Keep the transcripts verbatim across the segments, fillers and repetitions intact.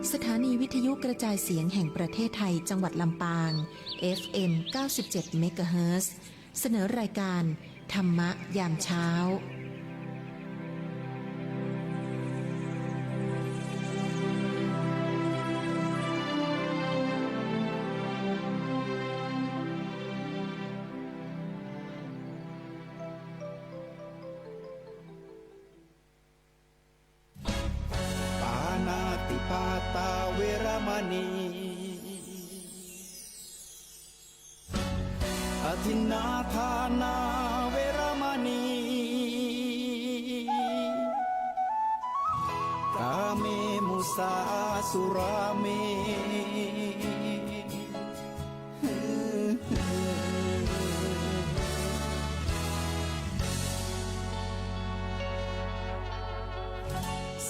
สถานีวิทยุกระจายเสียงแห่งประเทศไทย จังหวัดลำปาง เอฟเอ็ม เก้าสิบเจ็ด เมกะเฮิรตซ์ เสนอรายการธรรมะยามเช้า ปาณาติปาตาเวระมะณี อทินนาทานาเวระมะณี กาเมมุสาสุราเม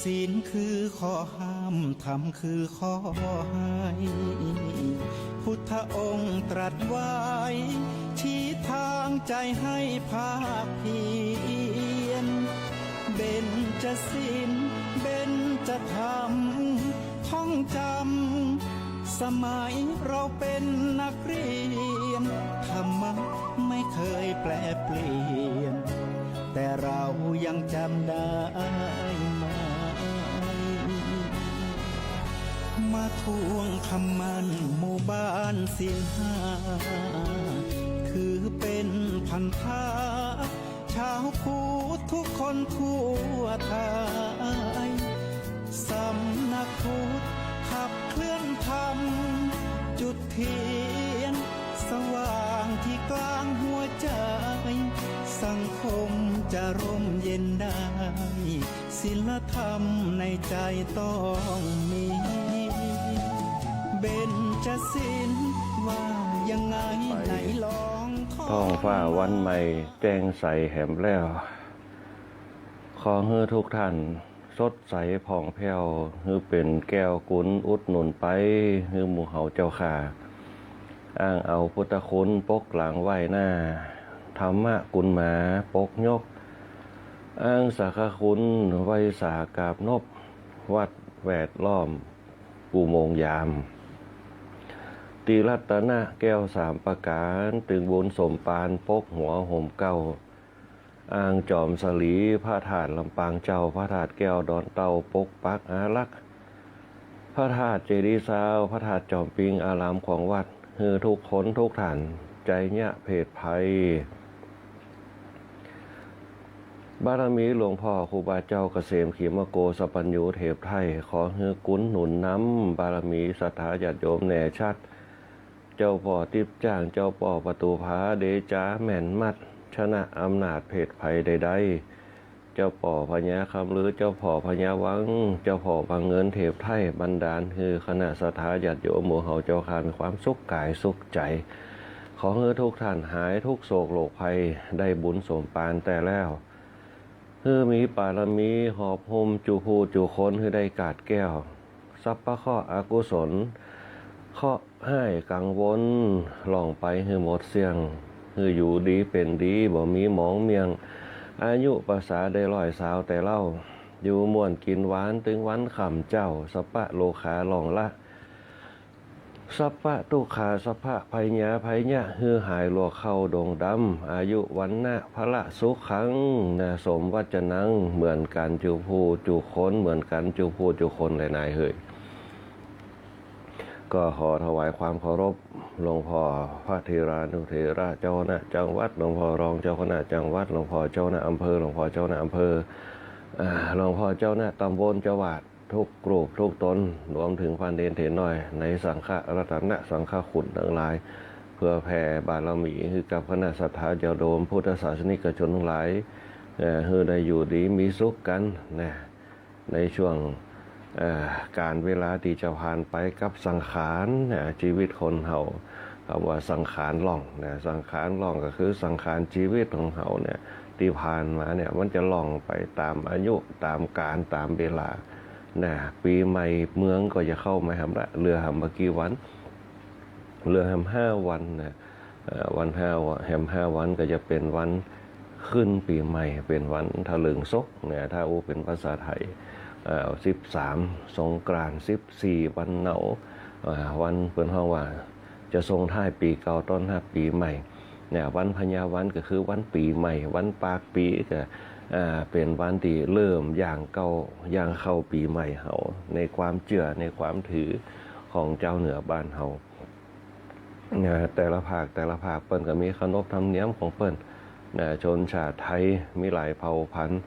ศีลคือข้อห้าม ธรรมคือข้อให้ พุทธองค์ตรัสไว้ ชี้ทางใจให้ภาคเพียร เบญจศีล เบญจธรรม ท่องจำ สมัยเราเป็นนักเรียน ธรรมะไม่เคยแปรเปลี่ยน แต่เรายังจำได้ไหม มาทวงคำมั่นหมู่บ้านศีลห้า ถือเป็นพันธะ ชาวพุทธทุกคนทั่วไทย สำนักพุทธขับเคลื่อนธรรม จุดเทียนสว่างที่กลางหัวใจ สังคมจะร่มเย็นได้ ศีลธรรมในใจต้องมี เบญจศีลว่ายังไง ไหนลองท่อง ท้องฟ้าวันใหม่แจ่มใสแหมแล้ว ขอหื้อทุกท่านสดใสผ่องแผ้ว หื้อเป๋นแก้วกุนอุดหนุนไป หื้อหมู่เฮาเจ้าข้า อ้างเอาพุทธคุณปกหลังไหว้หน้า ธรรมะกุนหมาปกยก อ้างสังฆคุณไหว้สากราบนบ วัดแวดล้อมอุโมงค์ยาม ตรีรัตนะแก้วสามประก๋าน ตึงบุญสมปานปกหัวห่มเกล้า อ้างจอมสลีพระธาตุลำปางเจ้า พระธาตุแก้วดอนเต้าปกปักอารักษ์ พระธาตุเจดีย์ซาว พระธาตุจอมปิงอารามของวัด หื้อทุกคนทุกท่านไจ้เยียะเพศภัย บารมีหลวงพ่อครูบาเจ้าเกษมขีมโก สัพพัญญูเทพไทย ขอหื้อกุนหนุนนำ บารมีศรัทธาญาติโยมแน่ชัด เจ้าป้อติ๊บจ้าง เจ้าป้อประตู๋ผา เดจาแม่นมัด ชนะอำนาจเพศภัยใดๆ เจ้าป้อพญาคำลือ เจ้าป้อพญาวัง เจ้าป้อวังเงินเทพไทย บันดาลหื้อคณะศรัทธาญาติโยมหมู่เฮาเจ้าข้า มีความสุขก๋ายสุขใจ๋ ขอหื้อทุกท่านหายทุกข์โศกโรคภัย ได้บุญสมปานแต่แล้ว หื้อมีบารมีหอบหุ้มจุผู้จุคน หื้อได้กาดแก้ว สัพพะเคราะห์อกุศล เคราะห์ฮ้ายกังวล ล่องไปหื้อหมดเสี้ยง หื้ออยู่ดีเป๋นดี บ่มีหมองเมี่ยง อายุประสาได้ร้อยซาวแต่เล่า อยู่ม่วนกิ๋นหวานตึงวันค่ำเจ๊า สัพพะโรคาล่องละ สัพพะตุ๊กขา สัพพะภัยยาภัยยะ หื้อหายลัวเข้าดงดำ อายุวัณณะพละสุขัง นะ สมวัจจนัง เหมือนกั๋นจุผู้จุคน เหมือนกั๋นจุผู้จุคนแหละนายเหย ก็ขอถวายความเคารพ หลวงพ่อพระเถรานุเถระ เจ้าคณะจังหวัด หลวงพ่อรองเจ้าคณะจังหวัด หลวงพ่อเจ้าคณะอำเภอ หลวงพ่อเจ้าคณะอำเภอ อ่า หลวงพ่อเจ้าคณะตำบล เจ้าวาด ทุกรูปทุกต๋น รวมเถิงพรานเณรเถรน้อย ในสังฆรัตนะสังฆคุณตังหลาย เพื่อแผ่บารมีหื้อกับคณะศรัทธาญาติโยมพุทธศาสนิกชนตังหลาย เอ่อ หื้อได้อยู่ดีมีสุขกั๋นนะ ในช่วง เอ่อ ก๋าลเวลาตี้จะผ่านไปกับสังขารนะ ชีวิตคนเฮา กำว่าสังขารล่องนะ สังขารล่องก็คือสังขารชีวิตของเฮาเนี่ย ตี้ผ่านมาเนี่ย มันจะล่องไปต๋ามอายุ ต๋ามก๋าล ต๋ามเวลานะ ปี๋ใหม่เมืองก็จะเข้ามาแหมละ เหลือแหมบ่กี่วัน เหลือแหมห้าวันนะ เอ่อ วันห้าวัน แหมห้าวันก็จะเป๋นวันขึ้นปี๋ใหม่ เป๋นวันถลิงศกนะ ถ้าอู้เป๋นภาษาไทย เอ่อ สิบสาม สงกรานต์ สิบสี่ วันเหนา อ่า วันเปิ้นฮ้องว่าจะส่งท้ายปี๋เก่าต้อนฮับปี๋ใหม่ เนี่ย วันพญาวันก็คือวันปี๋ใหม่ วันปากปี๋ก็ อ่า เป๋นวันตี้เริ่มย่างเก้า ย่างเข้าปี๋ใหม่เฮา ในความเจื้อ ในความถือของจาวเหนือบ้านเฮา นะ แต่ละภาค แต่ละภาคเปิ้นก็มีขนบธรรมเนียมของเปิ้น นะ ชนชาติไทยมีหลายเผ่าพันธุ์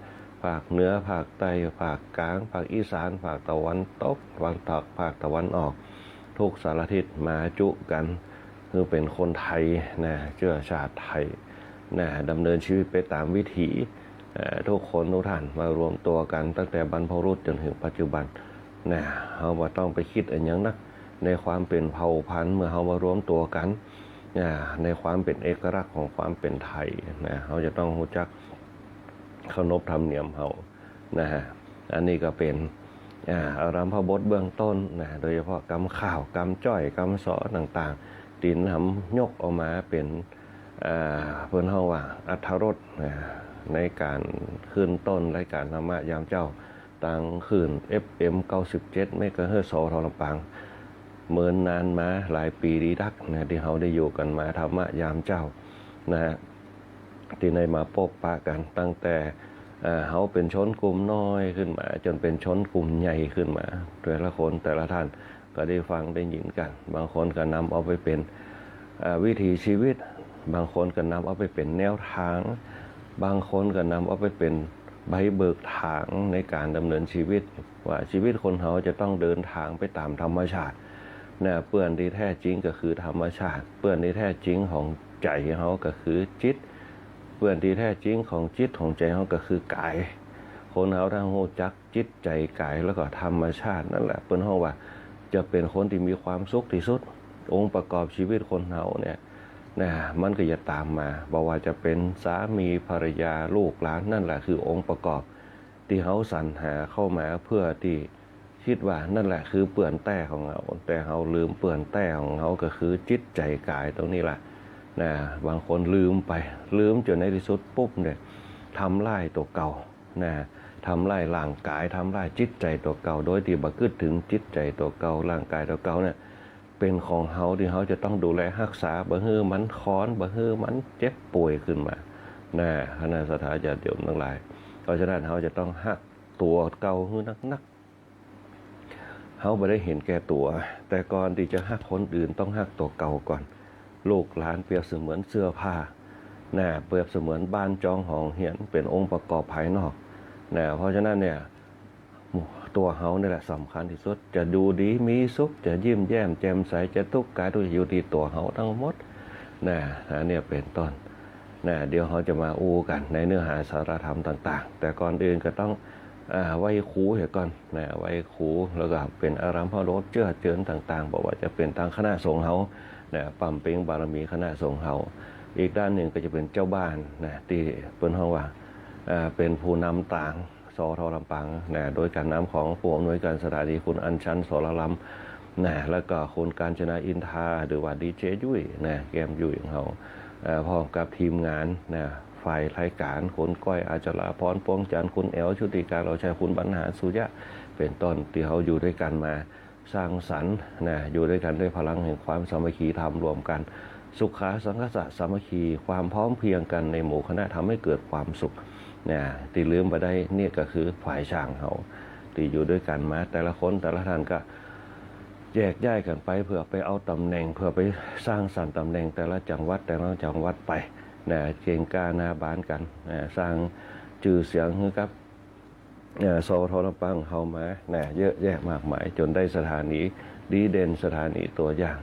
ภาคเหนือ ภาคใต้ ภาคกลาง ภาคอีสาน ภาคตะวันตก ภาคตะ ภาคตะวันออก ทุกสารทิศมาจุกั๋น คือเป๋นคนไทย นะ เจื้อชาติไทย นะ ดำเนินชีวิตไปต๋ามวิถี เอ่อ ทุกคนทุกท่านมารวมตั๋วกั๋นตั้งแต่บรรพบุรุษจ๋นเถิงปัจจุบัน นะ เฮาบ่ต้องไปกึ๊ดอะหยังนัก ในความเป๋นเผ่าพันธุ์ เมื่อเฮามารวมตั๋วกั๋น นะ ในความเป๋นเอกลักษณ์ของความเป๋นไทย นะ เฮาจะต้องฮู้จักเคารพธรรมเนียมเฮา นะฮะ อันนี้ก็เป๋น อ่า อารัมภบทเบื้องต้น นะ โดยเฉพาะกำข่าว กำจ้อย กำสอต่างๆ ตี้นำยกออกมาเป๋น อ่า เปิ้นฮ้องว่าอรรถรส นะ ในก๋านขึ้นต้นรายก๋านธรรมะยามเจ๊า ตางคลื่น เอฟเอ็ม เก้าสิบเจ็ด เมกะเฮิรตซ์ สท ลำปาง เมินนานมาหลายปี๋ดีดัก นะ ตี้เฮาได้อยู่กั๋นมาธรรมะยามเจ๊า นะ ตี้ได้มาปบปะกั๋นตั้งแต่ เอ่อ เฮาเป๋นชนกลุ่มน้อยขึ้นมา จ๋นเป๋นชนกลุ่มใหญ่ขึ้นมา แต่ละคนแต่ละท่านก็ได้ฟังได้ยินกั๋น บางคนก็นำเอาไปเป๋น เอ่อ วิถีชีวิต บางคนก็นำเอาไปเป๋นแนวตาง บางคนก็นำเอาไปเป๋นใบเบิกตางในก๋านดำเนินชีวิต ว่าชีวิตคนเฮาจะต้องเดินตางไปต๋ามธรรมชาติ นะ เปื้อนตี้แท้จริงก็คือธรรมชาติ เปื้อนตี้แท้จริงของใจ๋เฮาก็คือจิต เปื้อนตี้แท้จริงของจิตของใจ๋เฮาก็คือกาย คนเฮาถ้าฮู้จักจิตใจ๋กายแล้วก็ธรรมชาตินั่นแหละ เปิ้นฮ้องว่าจะเป๋นคนตี้มีความสุขตี้สุด องค์ประกอบชีวิตคนเฮาเนี่ย นะ มันก็จะต๋ามมา บ่ว่าจะเป๋นสามีภรรยาลูกหลาน นั่นแหละคือองค์ประกอบตี้เฮาสรรหาเข้ามาเพื่อตี้ กึ๊ดว่านั่นแหละคือเปื้อนแต๊ของเฮา แต่เฮาลืมเปื้อนแต๊ของเฮาก็คือจิตใจ๋กายตรงนี้แหละ นะ บางคนลืมไป ลืมจ๋นในตี้สุดปุ๊บเนี่ย ทำร้ายตั๋วเก่า นะ ทำร้ายร่างกาย ทำร้ายจิตใจ๋ตั๋วเก่า โดยตี้บ่กึ๊ดเถิงจิตใจ๋ตั๋วเก่า ร่างกายตั๋วเก่าเนี่ย เป๋นของเฮาตี้เฮาจะต้องดูแลฮักษา บ่หื้อมันคลอน บ่หื้อมันเจ็บป่วยขึ้นมา นะ คณะศรัทธาญาติโยมตังหลาย เพราะฉะนั้นเฮาจะต้องฮักตั๋วเก่าหื้อนักๆ เฮาบ่ได้เห็นแก่ตั๋ว แต่ก่อนตี้จะฮักคนอื่นต้องฮักตั๋วเก่าก่อน ลูกหลานเปรียบเสมือนเสื้อผ้า นะ เปรียบเสมือนบ้านจองห้องเฮียน เป๋นองค์ประกอบภายนอก นะ เพราะฉะนั้นเนี่ย ตั๋วเฮานี่แหละสำคัญตี้สุด จะดูดีมีสุข จะยิ้มแย้มแจ่มใส จะตุ๊กข์กายตุ๊กข์ใจ อยู่ตี้ตั๋วเฮาตังหมด นะ อันเนี้ยเป๋นต้น นะ เดี๋ยวเฮาจะมาอู้กั๋นในเนื้อหาสาระธรรมต่างๆ แต่ก่อนอื่นก็ต้อง อ่า ไหว้ครูเหียก่อน นะ ไหว้ครู แล้วก็เป๋นอารัมภบทเจื้อเจิญต่างๆ บ่ว่าจะเป๋นตางคณะสงฆ์เฮา นะ ปำเป๋งบารมีคณะสงฆ์เฮา อีกด้านนึ่งก็จะเป๋นเจ้าบ้าน นะ ตี้เปิ้นฮ้องว่า อ่า เป๋นผู้นำตาง สท ลำปาง นะ โดยก๋านนำของผู้อำนวยก๋านสถานีคุณอัญชัน สรลำ นะ แล้วก็คุณกาญจนา อินทา หรือว่าดีเจยุ้ย นะ แก้มยุ้ยของเฮา เอ่อ พร้อมกับทีมงาน นะ ฝ่ายรายก๋าน คุณก้อย อาจาราพร ปวงจันทร์ คุณแอ๋ว ชุติการ เหล่าชัย คุณบรรหาร สุยะ เป๋นต้น ตี้เฮาอยู่ด้วยกั๋นมา สร้างสรรค์ นะ อยู่ด้วยกั๋นด้วยพลังแห่งความสามัคคีธรรมรวมกั๋น สุขา สังคัสสะ สามัคคี ความพร้อมเพรียงกั๋นในหมู่คณะทำให้เกิดความสุข นะ ตี้ลืมบ่ได้เนี่ยก็คือฝ่ายช่างเฮา ตี้อยู่ด้วยกั๋นมา แต่ละคนแต่ละท่านก็แยกย้ายกั๋นไป เพื่อไปเอาต๋ำแหน่ง เพื่อไปสร้างสรรค์ต๋ำแหน่งแต่ละจังหวัด แต่ละจังหวัดไป นะ เก่งกล้าหน้าบานกั๋น นะ สร้างจื้อเสียงหื้อกับ เอ่อ สท ลำปางเฮามา นะ เยอะแยะมากมาย จ๋นได้สถานีดีเด่น สถานีตั๋วอย่าง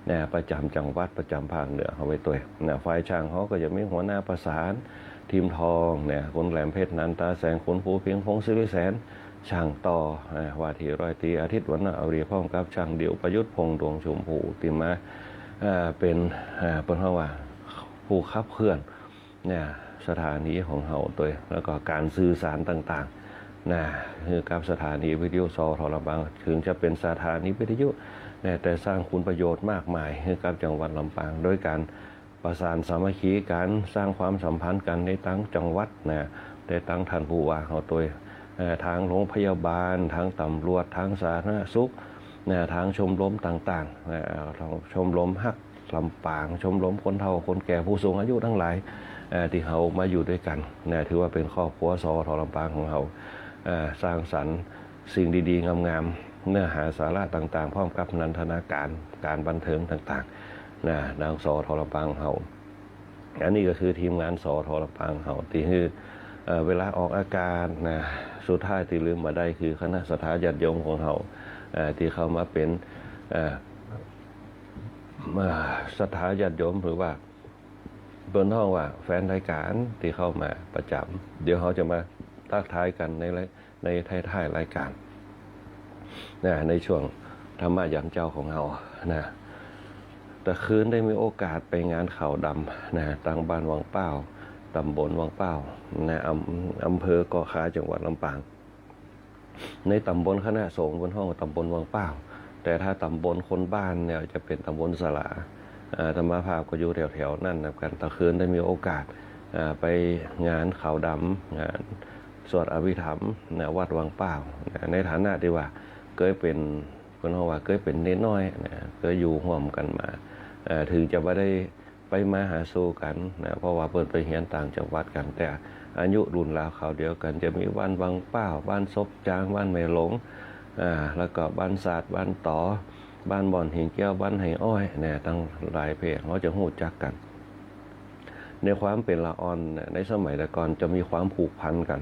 นะ ประจ๋ำจังหวัด ประจ๋ำภาคเหนือเฮาไว้ตวย นะ ฝ่ายช่างเฮาก็จะมีหัวหน้าประสาน ทีมทอง นะ คุณแหลมเพชร นันตาแสง คุณภูเพ็ง พงษ์สิริแสน ช่างต่อ นะ ว่าที่ร้อยตรีอาทิตย์ วรรณอรี พร้อมกับช่างดิว ประยุทธ์พงษ์ ดวงชมพู ตี้มา เอ่อ เป๋น เอ่อ เปิ้นฮ้องว่าผู้ขับเคลื่อน เนี่ย สถานีของเฮาตวย แล้วก็ก๋านสื่อสารต่างๆ นะ หื้อกับสถานีวิทยุ สท ลำปาง เถิงจะเป๋นสถานีวิทยุ นะ แต่สร้างคุณประโยชน์มากมายหื้อกับจังหวัดลำปาง โดยก๋านประสานสามัคคีกั๋น สร้างความสัมพันธ์กั๋นในตางจังหวัด นะ ในตางท่านผู้ว่าเฮาตวย เอ่อ ตางโรงพยาบาล ตางตำรวจ ตางสาธารณสุข นะ ตางชมรมต่างๆ นะ ตางชมรมฮักลำปาง ชมรมคนเฒ่าคนแก่ ผู้สูงอายุตังหลาย เอ่อ ตี้เฮามาอยู่ตวยกั๋น นะ ถือว่าเป๋นครอบครัว สอทอ ลำปางของเฮา เอ่อ สร้างสรรค์สิ่งดีๆ งามๆ เนื้อหาสาระต่างๆ พร้อมกับนันทนาก๋าร ก๋ารบันเทิงต่างๆ นะ ตาง สอทอ ลำปางของเฮา อันนี้ก็คือทีมงาน สอทอ ลำปางเฮา ตี้หื้อ เอ่อ เวลาออกอากาศนะ สุดท้ายตี้ลืมบ่ได้คือคณะศรัทธาญาติโยมของเฮา เอ่อ ตี้เข้ามาเป๋น เอ่อ เอ่อ ศรัทธาญาติโยม หรือว่าเปิ้นฮ้องว่าแฟนรายก๋านตี้เข้ามาประจ๋ำ เดี๋ยวเฮาจะมาตั๊กทายกั๋นในราย ในท้ายๆ รายก๋าน นะ ในช่วงธรรมะยามเจ๊าของเฮา นะ ตะคืนได้มีโอกาสไปงานขาวดำ นะ ตางบ้านวังเป้า ต๋ำบลวังเป้า นะ อำ อำเภอก่อขาว จังหวัดลำปาง ในต๋ำบลคณะสงฆ์เปิ้นฮ้องว่าต๋ำบลวังเป้า แต่ถ้าต๋ำบลคนบ้านเนี่ยจะเป๋นต๋ำบลสลา เอ่อ อาตมาภาพก็อยู่แถวๆ นั้นนะกั๋น ตะคืนได้มีโอกาส เอ่อ ไปงานขาวดำ งาน สวดอภิธรรม นะ วัดวังเป้า นะ ในฐานะตี้ว่าเกยเป๋น เปิ้นฮ้องว่าเกยเป๋นเณรน้อย นะ เกยอยู่ฮ่วมกั๋นมา เอ่อ เถิงจะบ่ได้ไปมาหาสู่กั๋น นะ เพราะว่าเปิ้นไปเฮียนต่างจังหวัดกั๋น แต่อายุรุ่นราวคราวเดียวกั๋น จะมีบ้านวังเป้า บ้านศพจาง บ้านแม่หลง อ่า แล้วก็บ้านสาด บ้านต๋อ บ้านบ่อนหินแก้ว บ้านไหอ้อย นะ ตังหลายแผง เฮาจะฮู้จักกั๋น ในความเป๋นละอ่อนเนี่ย ในสมัยแต่ก่อนจะมีความผูกพันกั๋น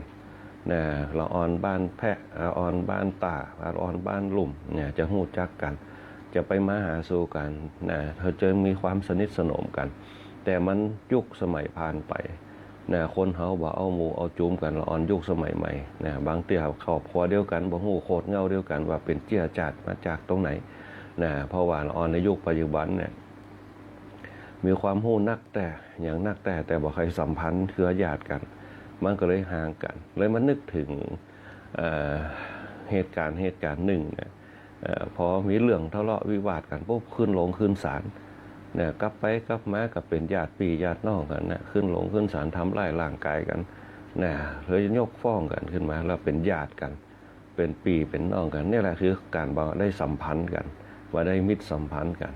นะ ละอ่อนบ้านแพะ ละอ่อนบ้านต่า ละอ่อนบ้านลุ่มเนี่ย จะฮู้จักกั๋น จะไปมาหาสู่กั๋น นะ เฮาจะมีความสนิทสนมกั๋น แต่มันยุคสมัยผ่านไป นะ คนเฮาบ่เอาหมู่เอาจุมกั๋น ละอ่อนยุคสมัยใหม่ นะ บางเตื้อครอบครัวเดียวกั๋น บ่ฮู้โคตรเหง้าเดียวกั๋น ว่าเป๋นเจื้อจาติมาจากตรงไหน นะ เพราะว่าละอ่อนในยุคปัจจุบันเนี่ย มีความฮู้นักแต๊ อย่างนักแต๊ แต่บ่ใค่สัมพันธ์เครือญาติกั๋น มันก็เลยห่างกั๋น เลยมานึกเถิง เอ่อ เหตุก๋ารณ์ เหตุก๋ารณ์นึ่งนะ เอ่อ พอมีเรื่องทะเลาะวิวาทกั๋นปุ๊บ ขึ้นโฮงขึ้นศาล นะ กลับไปกลับมาก็เป๋นญาติปี้ญาติน้องกั๋นนะ ขึ้นโฮงขึ้นศาล ทำร้ายร่างก๋ายกั๋น นะ เลยยกฟ้องกั๋นขึ้นมา แล้วเป๋นญาติกั๋น เป๋นปี้เป๋นน้องกั๋น เนี่ยแหละคือก๋านบ่ได้สัมพันธ์กั๋น บ่ได้มิตรสัมพันธ์กั๋น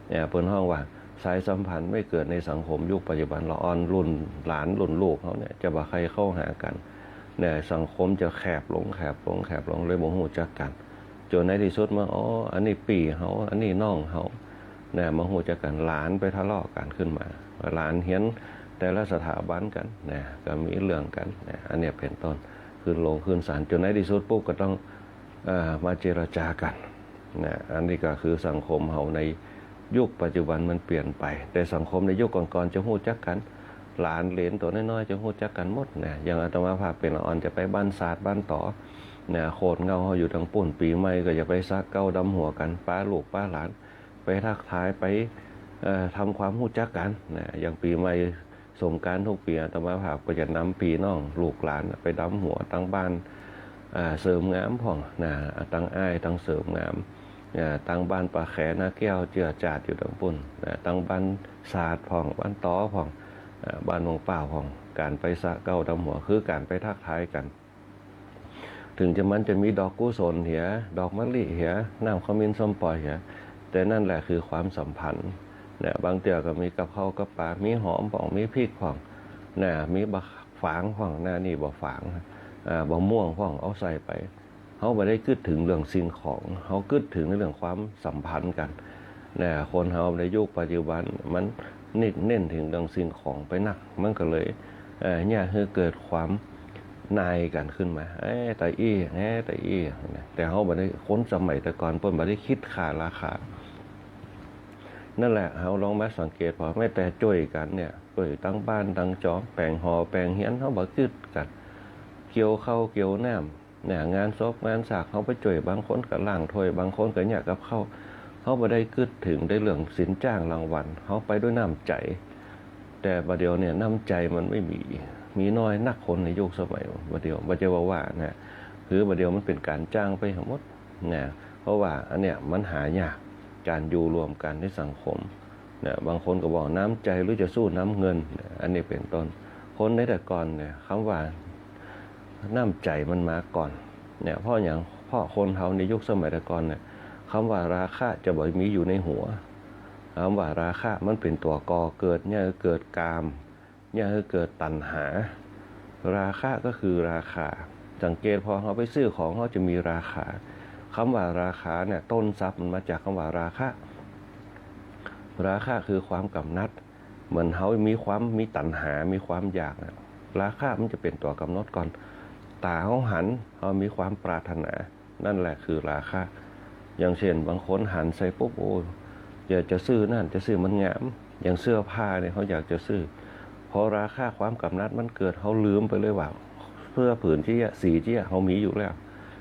เนี่ย เปิ้นฮ้องว่าสายสัมพันธ์ไม่เกิดในสังคมยุคปัจจุบัน ละอ่อนรุ่นหลานรุ่นลูกเฮาเนี่ย จะบ่ใค่เข้าหากั๋น เนี่ย สังคมจะแคบลง แคบลง แคบลง เลยบ่ฮู้จักกั๋น จ๋นในตี้สุดมา อ๋อ อันนี้ปี้เฮา อันนี้น้องเฮา นะ มาฮู้จักกั๋น หลานไปทะเลาะกั๋นขึ้นมา หลานเฮียนแต่ละสถาบันกั๋น นะ ก็มีเรื่องกั๋น นะ อันเนี้ยเป๋นต้น ขึ้นโฮงขึ้นศาล จ๋นในตี้สุดปุ๊บก็ต้อง เอ่อ มาเจรจากั๋น นะ อันนี้ก็คือสังคมเฮาในยุคปัจจุบันมันเปลี่ยนไป แต่สังคมในยุคก่อนๆ จะฮู้จักกั๋น หลานเหลนตั๋วน้อยๆ จะฮู้จักกั๋นหมด นะ อย่างอาตมาภาพเป๋นละอ่อนจะไปบ้านสาดบ้านต๋อ นะ โคตรเหง้าเฮาอยู่ตังปุ้น ปี๋ใหม่ก็จะไปสระเก๊าดำหัวกั๋น ปาลูกปาหลาน ไปทักทาย ไป เอ่อ ทำความฮู้จักกั๋น นะ อย่างปี๋ใหม่สงกรานต์ทุกปี๋ อาตมาภาพก็จะนำปี้น้องลูกหลานไปดำหัวตังบ้าน เอ่อ เสริมงามพ่อง นะ ตังอ้ายตังเสริมงาม นะ ตังบ้านป่าแขนาแก้วเจื้อจาติอยู่ตังปุ้น นะ ตังบ้านสาดพ่อง บ้านต๋อพ่อง นะ บ้านวังเป้าพ่อง ก๋านไปสระเก๊าดำหัว คือก๋านไปทักทายกั๋น เถิงจะมันจะมีดอกกุศลเหีย ดอกมะลิเหีย น้ำขมิ้นส้มป่อยเหีย แต่นั่นแหละคือความสัมพันธ์ เนี่ย บางเตื้อก็มีกับข้าวกับป๋า มีหอมพ่อง มีพริกพ่อง นะ มีบ่าฝางพ่อง นะ นี่บ่าฝาง อ่า บ่าม่วงพ่อง เอาใส่ไป เฮาบ่ได้กึ๊ดเถิงเรื่องสิ่งของ เฮากึ๊ดเถิงในเรื่องความสัมพันธ์กั๋น นะ คนเฮาในยุคปัจจุบันมันเน้น เน้นเถิงเรื่องสิ่งของไปนัก มันก็เลย เอ่อ เยียะหื้อเกิดความนายกั๋นขึ้นมา เอ้ย ตาอี้ เอ้ย ตาอี้ นะ แต่เฮาบ่ได้ คนสมัยแต่ก่อนเปิ้นบ่ได้กึ๊ดค่าราคา นั่นแหละ เฮาลองมาสังเกต พอแม้แต่จ้วยกั๋นเนี่ย จ้วยตังบ้านตังจอง แป๋งหอแป๋งเฮียน เฮาบ่กึ๊ดกั๋น เกี่ยวข้าวเกี่ยวน้ำ เนี่ย งานศพงานสาก เฮาไปจ้วย บางคนก็ล้างถ้วย บางคนก็เยียะกับข้าว เฮาบ่ได้กึ๊ดเถิงในเรื่องสินจ้างรางวัล เฮาไปด้วยน้ำใจ๋ แต่บ่าเดี่ยวเนี่ยน้ำใจ๋มันไม่มี มีน้อยนักคนในยุคสมัยบ่าเดี่ยว บ่ใจ้ว่าว่านะ คือบ่าเดี่ยวมันเป๋นก๋านจ้างไปหมดนะ เพราะว่าอันเนี้ยมันหายาก ก๋านอยู่ร่วมกั๋นในสังคม นะ บางคนก็บอกน้ำใจ๋หรือจะสู้น้ำเงิน นะ อันนี้เป๋นต้น คนในแต่ก่อนเนี่ย กำว่า น้ำใจ๋มันมาก่อนเนี่ย เพราะหยัง เพราะคนเฮาในยุคสมัยแต่ก่อนเนี่ย กำว่าราคะจะบ่มีอยู่ในหัว กำว่าราคะมันเป๋นตั๋วก่อเกิด เยียะหื้อเกิดกาม เยียะหื้อเกิดตัณหา ราคะก็คือราคา สังเกตพอเฮาไปซื้อของเฮาจะมีราคา กำว่าราคาเนี่ย ต้นศัพท์มันมาจากกำว่าราคะ ราคะคือความกำหนัด เหมือนเฮามีความ มีตัณหา มีความอยากนะ ราคะมันจะเป๋นตั๋วก๋ำหนดก่อน ต๋าเฮาหัน เฮามีความปรารถนา นั่นแหละคือราคะ อย่างเช่น บางคนหันใส่ปุ๊บ โอ้ อยากจะซื้อนั่น จะซื้อมันงาม อย่างเสื้อผ้าเนี่ย เฮาอยากจะซื้อ พอราคะความกำหนัดมันเกิด เฮาลืมไปเลยว่า เสื้อผืนเจ๊ยะ สีเจ๊ยะ เฮามีอยู่แล้ว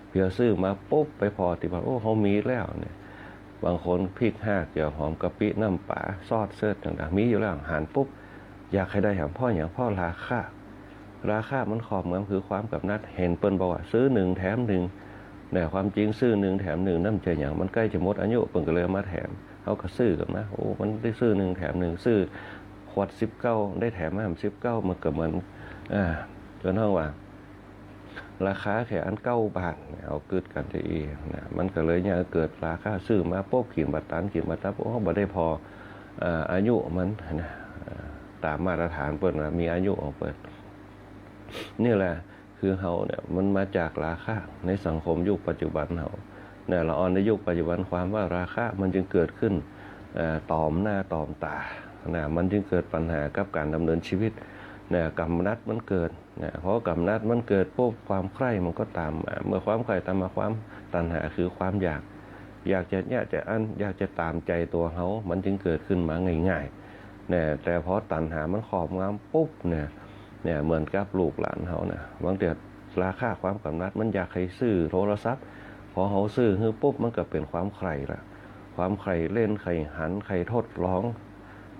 เพียงซื้อมาปุ๊บ ไปผ่อติดว่า โอ้ เฮามีแล้วเนี่ย บางคนพริกฮาก เจียวหอม กะปิ น้ำป๋า ซอสเสิร์ชต่างๆ มีอยู่แล้ว หันปุ๊บ อยากหื้อได้แหม เพราะหยัง เพราะราคะ ราคะมันครอบงำคือความกำหนัด หันเปิ้นบอกว่าซื้อหนึ่งแถมหนึ่ง แต่ความจริงซื้อหนึ่งแถมหนึ่งนั่นบ่ใจ้หยัง มันใก้จะหมดอายุ เปิ้นก็เลยเอามาแถม เฮาก็ซื้อกั๋นนะ โอ้ มันได้ซื้อหนึ่งแถมหนึ่ง ซื้อขวดสิบเก้า ได้แถมมาสิบเก้า มันก็เหมือน อ่า จนกระทั่งว่า ราคาแค่อันเก้าบาทเนี่ย เฮากึ๊ดกั๋นจะอี้นะ มันก็เลยเยียะหื้อเกิดราคา ซื้อมาปุ๊บ กิ๋นบ่ตัน กิ๋นบ่ตันปุ๊บ เฮาบ่ได้ผ่อ เอ่อ อายุมันนะ เอ่อ ต๋ามมาตรฐานเปิ้นว่ามีอายุของเปิ้น นี่แหละ คือเฮาเนี่ย มันมาจากราคะในสังคมยุคปัจจุบันเฮาเนี่ย ละอ่อนในยุคปัจจุบัน ความว่าราคะมันจึงเกิดขึ้น เอ่อ ต่อมหน้าต่อมต๋านะ มันจึงเกิดปัญหากับก๋านดำเนินชีวิตเนี่ย กำหนัดมันเกิด นะ พอกำหนัดมันเกิดปุ๊บ ความใคร่มันก็ตามมา เมื่อความใคร่ตามมา ความตัณหาคือความอยาก อยากจะเยียะจะอั้น อยากจะต๋ามใจ๋ตั๋วเฮา มันจึงเกิดขึ้นมาง่ายๆ นะ แต่พอตัณหามันครอบงำปุ๊บเนี่ย เนี่ย เหมือนกับลูกหลานเฮานะ บางเตื้อราคะความกำหนัดมันอยากหื้อซื้อโทรศัพท์ พอเฮาซื้อหื้อปุ๊บ มันก็เป๋นความใคร่ละ ความใคร่เล่น ใคร่หัน ใคร่ทดลอง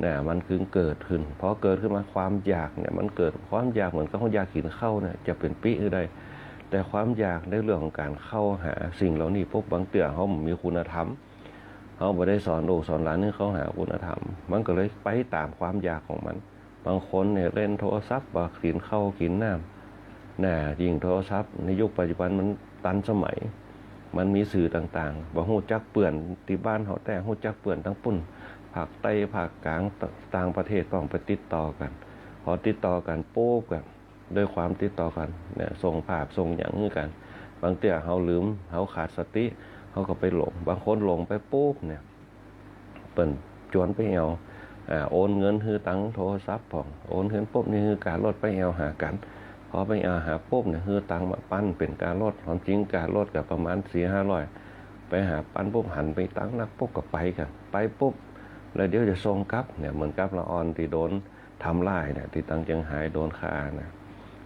นะ มันจึงเกิดขึ้น พอเกิดขึ้นมาความอยากเนี่ย มันเกิดความอยากเหมือนกับเฮาอยากกิ๋นข้าวเนี่ย จะเป๋นปี้หื้อได้ แต่ความอยากในเรื่องของก๋านเข้าหาสิ่งเหล่านี้ปุ๊บ บางเตื้อเฮาบ่มีคุณธรรม เฮาบ่ได้สอนลูกสอนหลานหื้อเข้าหาคุณธรรม มันก็เลยไปต๋ามความอยากของมัน บางคนเนี่ยเล่นโทรศัพท์บ่ากิ๋นข้าวกิ๋นน้ำ นะ ยิ่งโทรศัพท์ในยุคปัจจุบันมันตันสมัย มันมีสื่อต่างๆ บ่ฮู้จักเปื้อนตี้บ้านเฮาแต๊ ฮู้จักเปื้อนตังปุ้น ภาคใต้ ภาคกลาง ต่างประเทศก็ไปติดต่อกั๋น พอติดต่อกั๋นปุ๊บก็ ด้วยความติดต่อกั๋นเนี่ย ส่งภาพส่งหยังหื้อกั๋น บางเตื้อเฮาลืม เฮาขาดสติ เฮาก็ไปหลง บางคนหลงไปปุ๊บเนี่ย เปิ้นจวนไปแอ่ว อ่า โอนเงินหื้อตังโทรศัพท์พ่อง โอนเงินปุ๊บนี่หื้อก๋ารถไปแอ่วหากั๋น พอไปแอ่วหาปุ๊บเนี่ย หื้อตังมาปันเป๋นก๋ารถ ความจริงก๋ารถก็ประมาณสี่ห้าร้อย ไปหาปันปุ๊บ หันไปตังนักปุ๊บก็ไปกั๋น ไปปุ๊บ แล้วเดี๋ยวจะส่งกลับเนี่ย เหมือนกับละอ่อนตี้โดนทำร้ายเนี่ย ตี้ตังเจียงฮายโดนฆ่านะ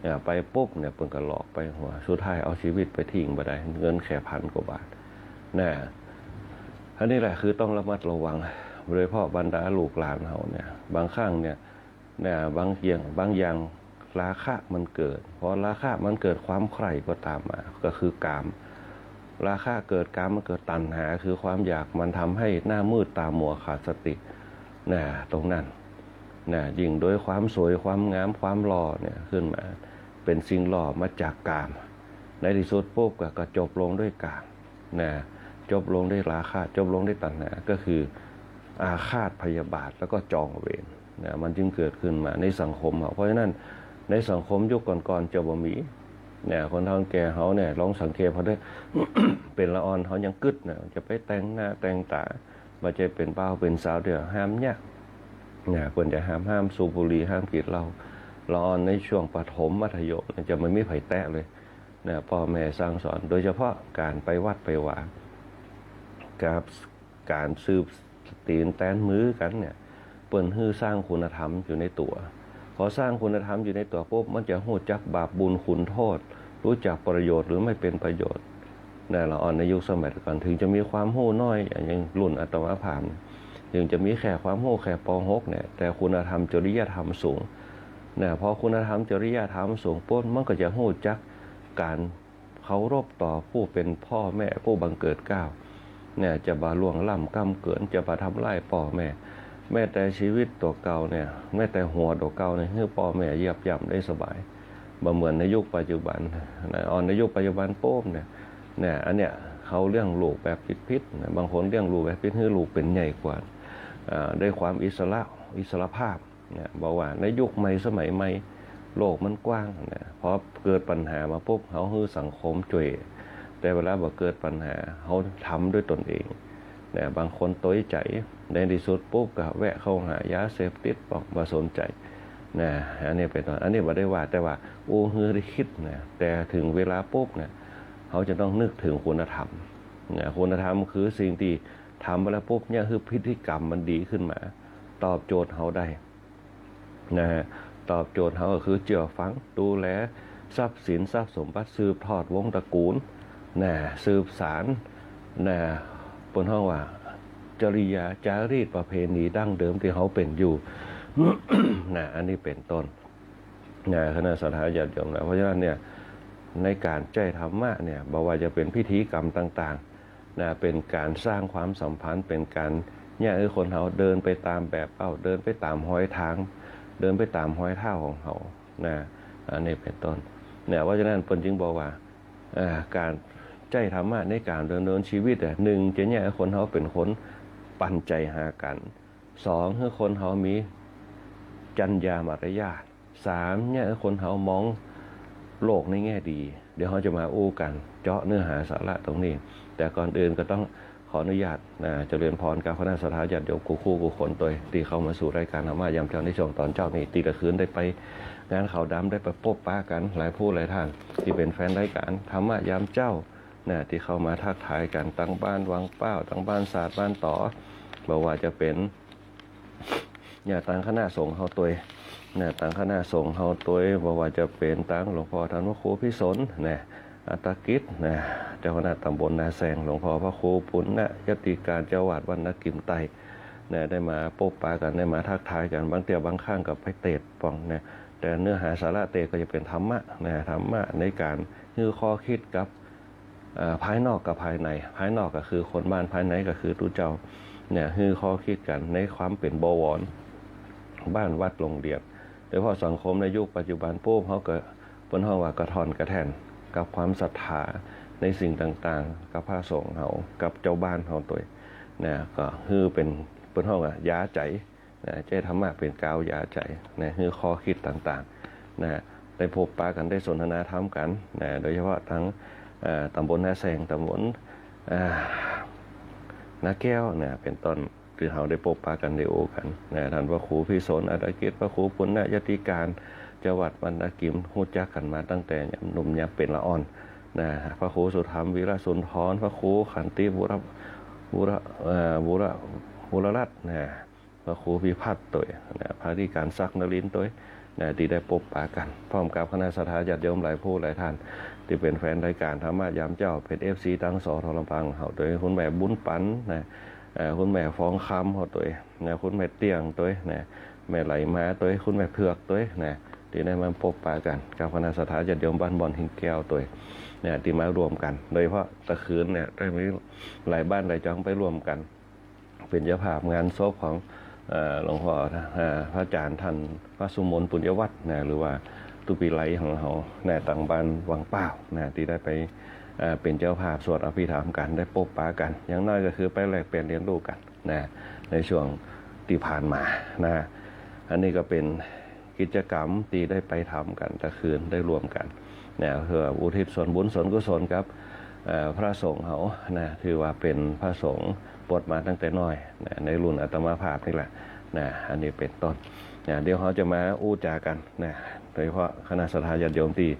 อ่า ไปปุ๊บเนี่ย เปิ้นก็หลอกไปหัว สุดท้ายเอาชีวิตไปทิ้งบ่ได้ เงินแค่พันกว่าบาทนะ อันนี้แหละคือต้องระมัดระวัง โดยเฉพาะบรรดาลูกหลานเฮาเนี่ย บางครั้งเนี่ย เนี่ย บางอย่าง บางอย่างราคะมันเกิด พอราคะมันเกิด ความใคร่ก็ตามมา ก็คือกาม ราคะเกิด กามมันเกิด ตัณหาคือความอยาก มันทำให้หน้ามืดตามัวขาดสติ นะ ตรงนั้น นะ ยิ่งโดยความสวย ความงาม ความหล่อเนี่ยขึ้นมา เป๋นสิ่งหล่อมาจากกาม ในตี้สุดปุ๊บก็ ก็จบลงด้วยกาม นะ จบลงด้วยราคะ จบลงด้วยตัณหา ก็คืออาฆาตพยาบาท แล้วก็จองเวร นะ มันจึงเกิดขึ้นมาในสังคมเฮา เพราะฉะนั้นในสังคมยุคก่อนๆ จะบ่มี เนี่ย คนเฒ่าแก่เฮาเนี่ย ลองสังเกตเฮาเด้อ เป๋นละอ่อนเฮายังกึ๊ดนะ จะไปแต่งหน้าแต่งต๋า บ่ใจ้เป๋นบ่าวเป๋นสาวเตื้อ ห้ามยาก เนี่ย เปิ้นจะห้าม ห้ามสูบบุหรี่ ห้ามกิ๋นเหล้า ละอ่อนในช่วงประถมมัธยมเนี่ย จะบ่มีใผแตะเลย เนี่ย ป้อแม่สั่งสอน โดยเฉพาะก๋านไปวัดไปวา กับก๋านสืบตี๋นแตนมือกั๋นเนี่ย เปิ้นหื้อสร้างคุณธรรมอยู่ในตั๋ว พอสร้างคุณธรรมอยู่ในตั๋วปุ๊บ มันจะฮู้จักบาปบุญคุณโทษ ฮู้จักประโยชน์หรือไม่เป๋นประโยชน์ นะ ละอ่อนในยุคสมัยแต่ก่อน เถิงจะมีความฮู้น้อย อย่างรุ่นอาตมาภาพเนี่ย เถิงจะมีแค่ความฮู้แค่ ป.หก เนี่ย แต่คุณธรรมจริยธรรมสูง นะ พอคุณธรรมจริยธรรมสูงปุ๊บ มันก็จะฮู้จักก๋านเคารพต่อผู้เป๋นพ่อแม่ ผู้บังเกิดเกล้า เนี่ย จะบ่ล่วงล้ำก้ำเกิน จะบ่ทำร้ายป้อแม่ แม้แต่ชีวิตตั๋วเก่าเนี่ย แม้แต่หัวตั๋วเก่าเนี่ย หื้อป้อแม่เหยียบย่ำได้สบาย บ่เหมือนในยุคปัจจุบันนะ อ่อนในยุคปัจจุบันปุ๊บเนี่ย เนี่ย อันเนี้ยเขาเลี้ยงลูกแบบผิดๆ นะ บางคนเลี้ยงลูกแบบผิด หื้อลูกเป๋นใหญ่กว่า อ่า ด้วยความอิสระ อิสรภาพ เนี่ย บอกว่าในยุคใหม่สมัยใหม่ โลกมันกว้างนะ พอเกิดปัญหามาปุ๊บ เฮาหื้อสังคมจ้วย แต่เวลาบ่เกิดปัญหา เฮาทำด้วยตนเองนะ บางคนตวยใจ๋ ในตี้สุดปุ๊บก็แวะเข้าหายาเสพติด บ่ บ่สนใจ๋นะ อันนี้เป๋นต้น อันนี้บ่ได้ว่า แต่ว่าอู้หื้อได้กึ๊ดนะ แต่เถิงเวลาปุ๊บนะ เฮาจะต้องนึกเถิงคุณธรรมนะ คุณธรรมคือสิ่งตี้ทำไปแล้วปุ๊บเนี่ย หื้อพฤติกรรมมันดีขึ้นมา ตอบโจทย์เฮาได้ นะฮะ ตอบโจทย์เฮาก็คือเจื้อฟัง ดูแลทรัพย์สินทรัพย์สมบัติ สืบทอดวงศ์ตระกูล นะ สืบสาน นะ เปิ้นฮ้องว่าจริยาจารีตประเพณีดั้งเดิมตี้เฮาเป๋นอยู่ นะ อันนี้เป๋นต้น นะ คณะศรัทธาญาติโยมนะ เพราะฉะนั้นเนี่ย ในก๋านใจ๊ธรรมะเนี่ย บ่ว่าจะเป๋นพิธีกรรมต่างๆ นะ เป๋นก๋านสร้างความสัมพันธ์ เป๋นก๋านเนี่ย หื้อคนเฮาเดินไปต๋ามแบบเป้า เดินไปต๋ามฮอยตาง เดินไปต๋ามฮอยเท้าของเฮานะ อันนี้เป๋นต้น เนี่ย เพราะฉะนั้นเปิ้นจึงบอกว่า เอ่อ ก๋านใจ๊ธรรมะในก๋านดำเนินชีวิตอะ นึ่ง จะเนี่ย หื้อคนเฮาเป๋นคนปันใจ๋หากั๋น สอง หื้อคนเฮามีจัญญามารยาท สาม เนี่ย หื้อคนเฮามองโลกในแง่ดี เดี๋ยวเฮาจะมาอู้กั๋น เจาะเนื้อหาสาระตรงนี้ แต่ก่อนอื่นก็ต้องขออนุญาตนะ เจริญพรกับคณะศรัทธาญาติโยมกู้คู่กู้คนตวย ตี้เข้ามาสู่รายก๋านธรรมะยามเจ๊าในช่วงต๋อนเจ๊านี้ ตี้ตะคืนได้ไปงานขาวดำ ได้ไปปบปะกั๋นหลายผู้หลายต้าน ตี้เป๋นแฟนรายก๋านธรรมะยามเจ๊า นะ ตี้เข้ามาทักทายกั๋น ตางบ้านวังเป้า ตางบ้านสาดบ้านต๋อ บ่ว่าจะเป๋น เนี่ย ตางคณะสงฆ์เฮาตวย นะ ตางคณะสงฆ์เฮาตวย บ่ว่าจะเป๋นตางหลวงพ่อต้านพระครูพิสน นะ อัตตกิจ นะ เจ้าคณะตำบลนาแซง หลวงพ่อพระครูปุณณยติการ เจ้าอาวาสวัดนากิ่มใต้ นะ ได้มาปบปะกั๋น ได้มาทักทายกั๋น บางเตื้อบางครั้งก็ไปเตสน์ป้องนะ แต่เนื้อหาสาระเตสน์ก็จะเป๋นธรรมะนะ ธรรมะในก๋านหื้อข้อกึ๊ดกับ เอ่อ ภายนอกกับภายใน ภายนอกก็คือคนบ้าน ภายในก็คือตุ๊เจ้า เนี่ย หื้อข้อกึ๊ดกั๋นในความเป๋นบวร บ้านวัดโฮงเฮียน โดยเฉพาะสังคมในยุคปัจจุบันปุ๊บ เฮาก็เปิ้นฮ้องว่ากระท่อนกระแท่นกับความศรัทธาในสิ่งต่างๆ กับพระสงฆ์เฮา กับเจ้าบ้านเฮาตวย นะ ก็หื้อเป๋น เปิ้นฮ้องว่ายาใจ๋ นะ ใจ๊ธรรมะเป๋นก๋าวยาใจ๋ นะ หื้อข้อกึ๊ดต่างๆ นะ ได้ปบปะกั๋น ได้สนทนาธรรมกั๋น นะ โดยเฉพาะตาง เอ่อ ตำบลนาแซง ตำบล เอ่อ นาแก้ว นะ เป๋นต้น ตี้เฮาได้ปบปะกั๋น ได้อู้กั๋น นะ ต้านพระครูพิสน อัตตกิจ พระครูปุณณยติการ เจ้าอาวาสวัดนากิ่ม ฮู้จักกั๋นมาตั้งแต่ยามหนุ่มยามเป๋นละอ่อน นะ พระครูสุธรรม วีระสุนทร พระครูขันติ บุร บุร เอ่อ บุร บุรรัตน์ นะ พระครูพิพัฒน์ตวย นะ พระอธิการศักดิ์นรินทร์ตวย นะ ตี้ได้ปบปะกั๋น พร้อมกับคณะศรัทธาญาติโยมหลายผู้หลายต้าน ตี้เป๋นแฟนรายก๋านธรรมะยามเจ๊า เป๋น เอฟซี ตาง สท ลำปางเฮาตวย คุณแม่บุญปั๋น นะ เอ่อ คุณแม่ฟองคำเฮาตวย นะ คุณแม่เตี้ยงตวย นะ แม่ไหลมาตวย คุณแม่เผือกตวย นะ ตี้ได้มาปบปะกั๋นกับคณะศรัทธาญาติโยมบ้านบ่อนหินแก้วตวย นะ ตี้มาร่วมกั๋น โดยเฉพาะตะคืนเนี่ย ได้มีหลายบ้านหลายจองไปร่วมกั๋น เป๋นเจ้าภาพงานศพของ เอ่อ หลวงพ่อ เอ่อ พระอาจ๋ารย์ต้านพระสุมนต์ปุญญวัฒน์นะ หรือว่าตุ๊ปิไลของเฮานะ ตางบ้านวังเป้านะ ตี้ได้ไป เอ่อ เป๋นเจ้าภาพสวดอภิธรรมกั๋น ได้ปบปะกั๋น อย่างน้อยก็คือไปแลกเปลี่ยนเรียนรู้กั๋นนะ ในช่วงตี้ผ่านมานะ อันนี้ก็เป๋น กิจกรรมตี้ได้ไปทำกั๋นตะคืน ได้ร่วมกั๋นนะ เพื่ออุทิศส่วนบุญส่วนกุศลกับ เอ่อ พระสงฆ์เฮานะ ถือว่าเป๋นพระสงฆ์บวชมาตั้งแต่น้อยนะ ในรุ่นอาตมาภาพนี่แหละนะ อันนี้เป๋นต้นนะ เดี๋ยวเฮาจะมาอู้จ๋ากั๋นนะ โดยเฉพาะคณะศรัทธาญาติโยมตี้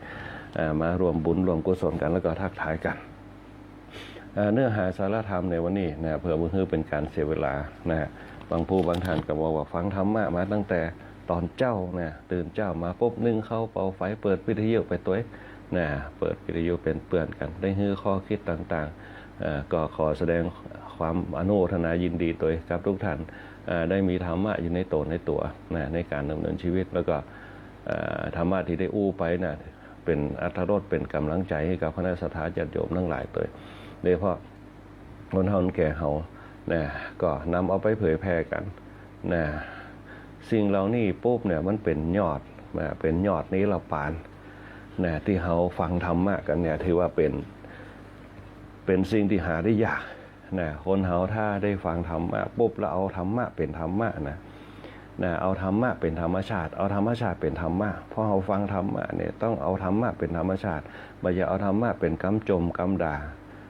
เอ่อ มาร่วมบุญร่วมกุศลกั๋น แล้วก็ทักทายกั๋น เอ่อ เนื้อหาสาระธรรมในวันนี้นะ เพื่อบ่หื้อเป๋นก๋านเสียเวลานะ บางผู้บางต้านก็บอกว่าฟังธรรมะมาตั้งแต่ต๋อนเจ๊านะ ตื่นเจ๊ามาปุ๊บนึ่งข้าวเป่าไฟ เปิดวิทยุไปตวยนะ เปิดวิทยุเป๋นเปื้อนกั๋น ได้หื้อข้อกึ๊ดต่างๆ เอ่อ ก็ขอแสดงความอนุโมทนายินดีตวยกับกู้ต้าน เอ่อ ได้มีธรรมะอยู่ในตั๋วในตั๋วนะ ในก๋านดำเนินชีวิต แล้วก็ เอ่อ ธรรมะตี้ได้อู้ไปนะ เป๋นอรรถรส เป๋นก๋ำลังใจ๋หื้อกับคณะศรัทธาญาติโยมตังหลายตวย โดยเฉพาะคนเฒ่าคนแก่เฮานะ ก็นำเอาไปเผยแผ่กั๋นนะ สิ่งเหล่านี้ปุ๊บเนี่ย มันเป๋นยอดนะ เป๋นยอดนิรปาน นะ ตี้เฮาฟังธรรมะกั๋นเนี่ย ถือว่าเป๋น เป๋นสิ่งตี้หาได้ยากนะ คนเฮาถ้าได้ฟังธรรมะปุ๊บแล้วเอาธรรมะเป๋นธรรมะนะ นะ เอาธรรมะเป๋นธรรมชาติ เอาธรรมชาติเป๋นธรรมะ พอเฮาฟังธรรมะเนี่ยต้องเอาธรรมะเป๋นธรรมชาติ บ่ใจ้เอาธรรมะเป๋นกำจมกำด่า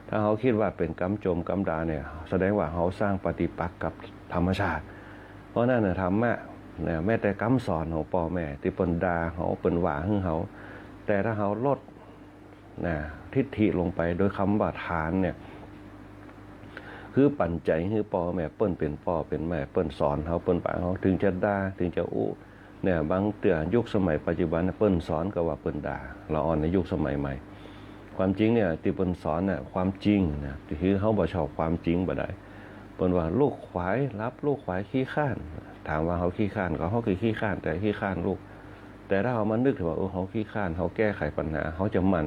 ถ้าเฮาคิดว่าเป๋นกำจมกำด่าเนี่ย แสดงว่าเฮาสร้างปฏิปักษ์กับธรรมชาติ เพราะนั้นนะ ธรรมะนะ แม้แต่กำสอนของป้อแม่ตี้เปิ้นด่าเฮา เปิ้นว่าหื้อเฮา แต่ถ้าเฮาลด นะ ทิฏฐิลงไปโดยกำว่าทานเนี่ย คือปั๋นใจ๋หื้อป้อแม่ เปิ้นเป๋นป้อเป๋นแม่ เปิ้นสอนเฮา เปิ้นว่าเฮา เถิงจะด่า เถิงจะอู้ เนี่ย บางเตื้อยุคสมัยปัจจุบันเนี่ย เปิ้นสอนก็ว่าเปิ้นด่า ละอ่อนในยุคสมัยใหม่ ความจริงเนี่ย ตี้เปิ้นสอนเนี่ย ความจริงนะ ตี้หื้อเฮาบ่ชอบความจริงบ่ได้ เปิ้นว่าลูกขวายหลับ ลูกขวายขี้คร้าน ถามว่าเฮาขี้คร้านก่อ เฮาก็ขี้คร้าน แต่ขี้คร้านลูก แต่ถ้าเฮามานึกถึงว่า เออ เฮาขี้คร้าน เฮาแก้ไขปัญหา เฮาจะหมั่น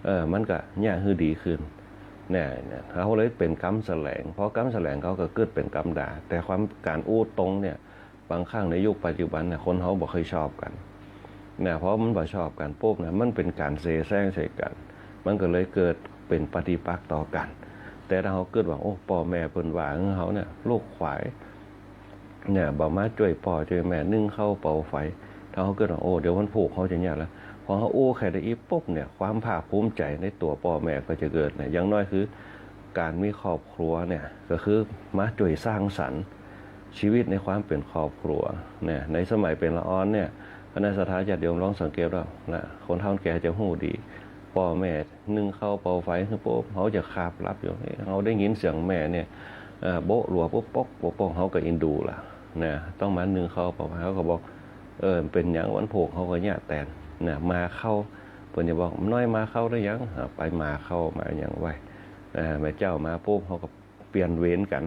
เออ มันก็เยียะหื้อดีขึ้น เนี่ย เนี่ย เฮาเลยเป๋นกำแสลง พอกำแสลงเฮาก็เกิดเป๋นกำด่า แต่ความ ก๋านอู้ตรงเนี่ย บางครั้งในยุคปัจจุบันเนี่ย คนเฮาบ่ค่อยชอบกั๋น นะ พอมันบ่ชอบกั๋นปุ๊บนะ มันเป๋นก๋านเสแสร้งใส่กั๋น มันก็เลยเกิดเป๋นปฏิปักษ์ต่อกั๋น แต่ถ้าเฮาเกิดว่า โอ้ ป้อแม่เปิ้นว่าหื้อเฮาเนี่ย ลูกขวาย เนี่ย บ่มาจ้วยป้อจ้วยแม่นึ่งข้าวเป่าไฟ ถ้าเฮาเกิดว่า โอ้ เดี๋ยววันพูกเฮาจะเยียะแล้ว พอเฮาอู้แค่ได้อี้ปุ๊บเนี่ย ความภาคภูมิใจ๋ในตั๋วป้อแม่ก็จะเกิดนะ อย่างน้อยคือ ก๋านมีครอบครัวเนี่ย ก็คือมาจ้วยสร้างสรรค์ชีวิตในความเป๋นครอบครัวเนี่ย ในสมัยเป๋นละอ่อนเนี่ย คณะศรัทธาญาติโยมลองสังเกตดูนะ คนเฒ่าคนแก่จะฮู้ดี ป้อแม่นึ่งข้าวเป่าไฟหื้อปุ๊บ เฮาจะคาบหลับอยู่ เอ๊ะ เฮาได้ยินเสียงแม่เนี่ย เอ่อ โบ๊ะหลัวปุ๊บ ป๊อก ป๊อก ป๊อก เฮาก็อินดูละนะ ต้องมานึ่งข้าวเป่าไฟ เฮาก็บอก เออ เป๋นหยังวันพูกเฮาก็เยียะแตนนะ หมาเข้า เปิ้นจะบอก น้อยหมาเข้าหรือยัง อ่า ไปหมาเข้ามาหยังไว้ อ่า แม่เจ้ามาปุ๊บ เฮาก็เปลี่ยนเวรกั๋น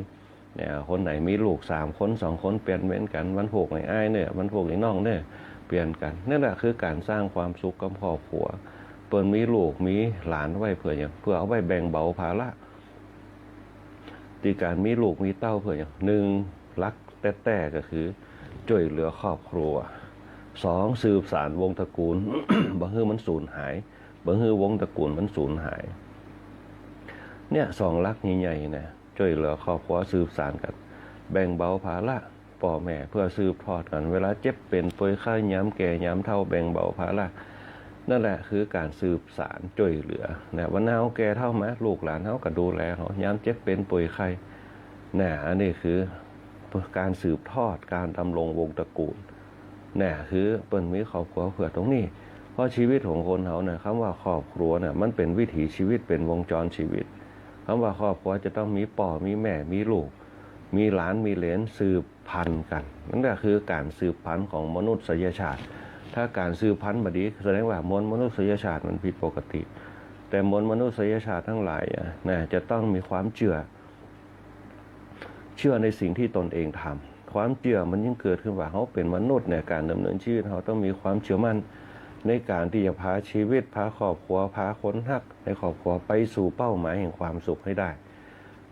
เนี่ย คนไหนมีลูกสามคนสองคน เปลี่ยนเวรกั๋น วันพูกไอ้อ้ายเนี่ย วันพูกไอ้น้องเนี่ย เปลี่ยนกั๋น นั่นแหละคือก๋านสร้างความสุขกับครอบครัว เปิ้นมีลูกมีหลานไว้เปื้อหยัง เปื้อเอาไว้แบ่งเบาภาระ ตี้ก๋านมีลูกมีเต้าเปื้อหยัง นึ่ง หลักแต๊ๆ ก็คือจ้วยเหลือครอบครัว สอง สืบสานวงศ์ตระกูล บ่หื้อมันสูญหาย บ่หื้อวงศ์ตระกูลมันสูญหาย เนี่ย สองหลักใหญ่ๆ นะ จ้วยเหลือครอบครัว สืบสานกั๋น แบ่งเบาภาระป้อแม่ เปื้อสืบทอดกั๋น เวลาเจ็บเป๋นป่วยไข้ ยามแก่ยามเฒ่า แบ่งเบาภาระ นั่นแหละคือก๋านสืบสานจ้วยเหลือนะ วันเฮาแก่เฒ่ามา ลูกหลานเฮาก็ดูแลเฮา ยามเจ็บเป๋นป่วยไข้นะ อันนี้คือก๋านสืบทอด ก๋านดำรงวงศ์ตระกูลนะ คือเปิ้นมีครอบครัวเปื้อตรงนี้ เพราะชีวิตของคนเฮานะ กำว่าครอบครัวนะ มันเป๋นวิถีชีวิต เป๋นวงจรชีวิต กำว่าครอบครัวจะต้องมีป้อ มีแม่ มีลูก มีหลาน มีเหลน สืบพันธุ์กั๋น นั่นก็คือก๋านสืบพันธุ์ของมนุษยชาติ ถ้าก๋านสืบพันธุ์บ่ดี แสดงว่ามวลมนุษยชาติมันผิดปกติ แต่มวลมนุษยชาติตังหลายอะนะ จะต้องมีความเจื้อ เจื้อในสิ่งตี้ตนเองทำ ความเจื้อมันจึงเกิดขึ้นว่า เฮาเป๋นมนุษย์เนี่ย ก๋านดำเนินชีวิตเฮาต้องมีความเจื้อมั่น ในก๋านตี้จะพาชีวิต พาครอบครัว พาคนฮักในครอบครัวไปสู่เป้าหมายแห่งความสุขให้ได้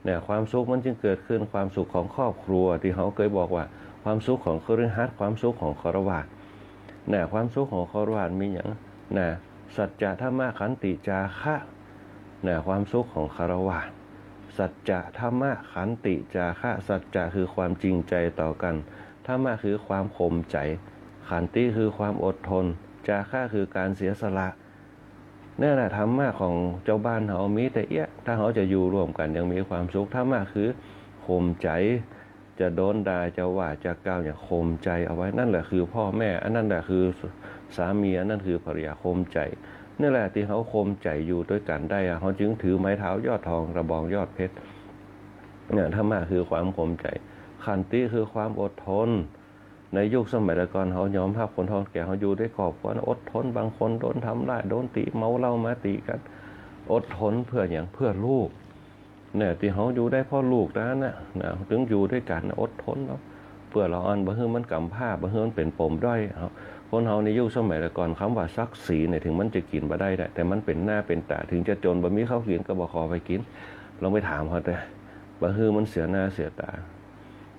เนี่ย ความสุขมันจึงเกิดขึ้น ความสุขของครอบครัว ตี้เฮาเกยบอกว่า ความสุขของคฤหัสถ์ ความสุขของฆราวาส เนี่ย ความสุขของฆราวาสมีหยัง นะ สัจจะ ธรรมะ ขันติ จาคะ เนี่ย ความสุขของฆราวาส สัจจะ ธรรมะ ขันติ จาคะ สัจจะคือความจริงใจต่อกั๋น ธรรมะคือความข่มใจ๋ ขันติคือความอดทน จาคะคือก๋านเสียสละ เนี่ยแหละธรรมะของจาวบ้านเฮามีแต่เอี้ยะ ถ้าเฮาจะอยู่ร่วมกั๋นอย่างมีความสุข ธรรมะคือข่มใจ๋ จะโดนด่า จะว่า จะกล่าวหยัง ข่มใจ๋เอาไว้ นั่นแหละคือป้อแม่ อันนั้นแหละคือสามี อันนั้นคือภรรยา ข่มใจ๋ นี่แหละตี้เฮาข่มใจ๋อยู่ตวยกั๋นได้อะ เฮาจึงถือไม้เท้ายอดทอง กระบองยอดเพชร เนี่ย ธรรมะคือความข่มใจ๋ ขันติคือความอดทน ในยุคสมัยแต่ก่อนเฮายอมฮับคนเฒ่าคนแก่ เฮาอยู่ในครอบครัวนะ อดทน บางคนโดนทำร้าย โดนตี๋ เมาเหล้ามาตี๋กั๋น อดทนเปื้อหยัง เปื้อลูก เนี่ย ตี้เฮาอยู่ได้เพราะลูกเต้านั้นนะ นะ จึงอยู่ตวยกั๋นนะ อดทนเนาะ เปื้อละอ่อน บ่หื้อมันก๋ำพร้า บ่หื้อมันเป๋นปมด้อย เฮา คนเฮาในยุคสมัยแต่ก่อน กำว่าศักดิ์ศรีเนี่ย เถิงมันจะกิ๋นบ่ได้แหละ แต่มันเป๋นหน้าเป๋นต๋า เถิงจะจ๋นบ่มีข้าวกิ๋นก็บ่ขอไปกิ๋น ลองไปถามเขาเต๊อะ บ่หื้อมันเสียหน้าเสียต๋า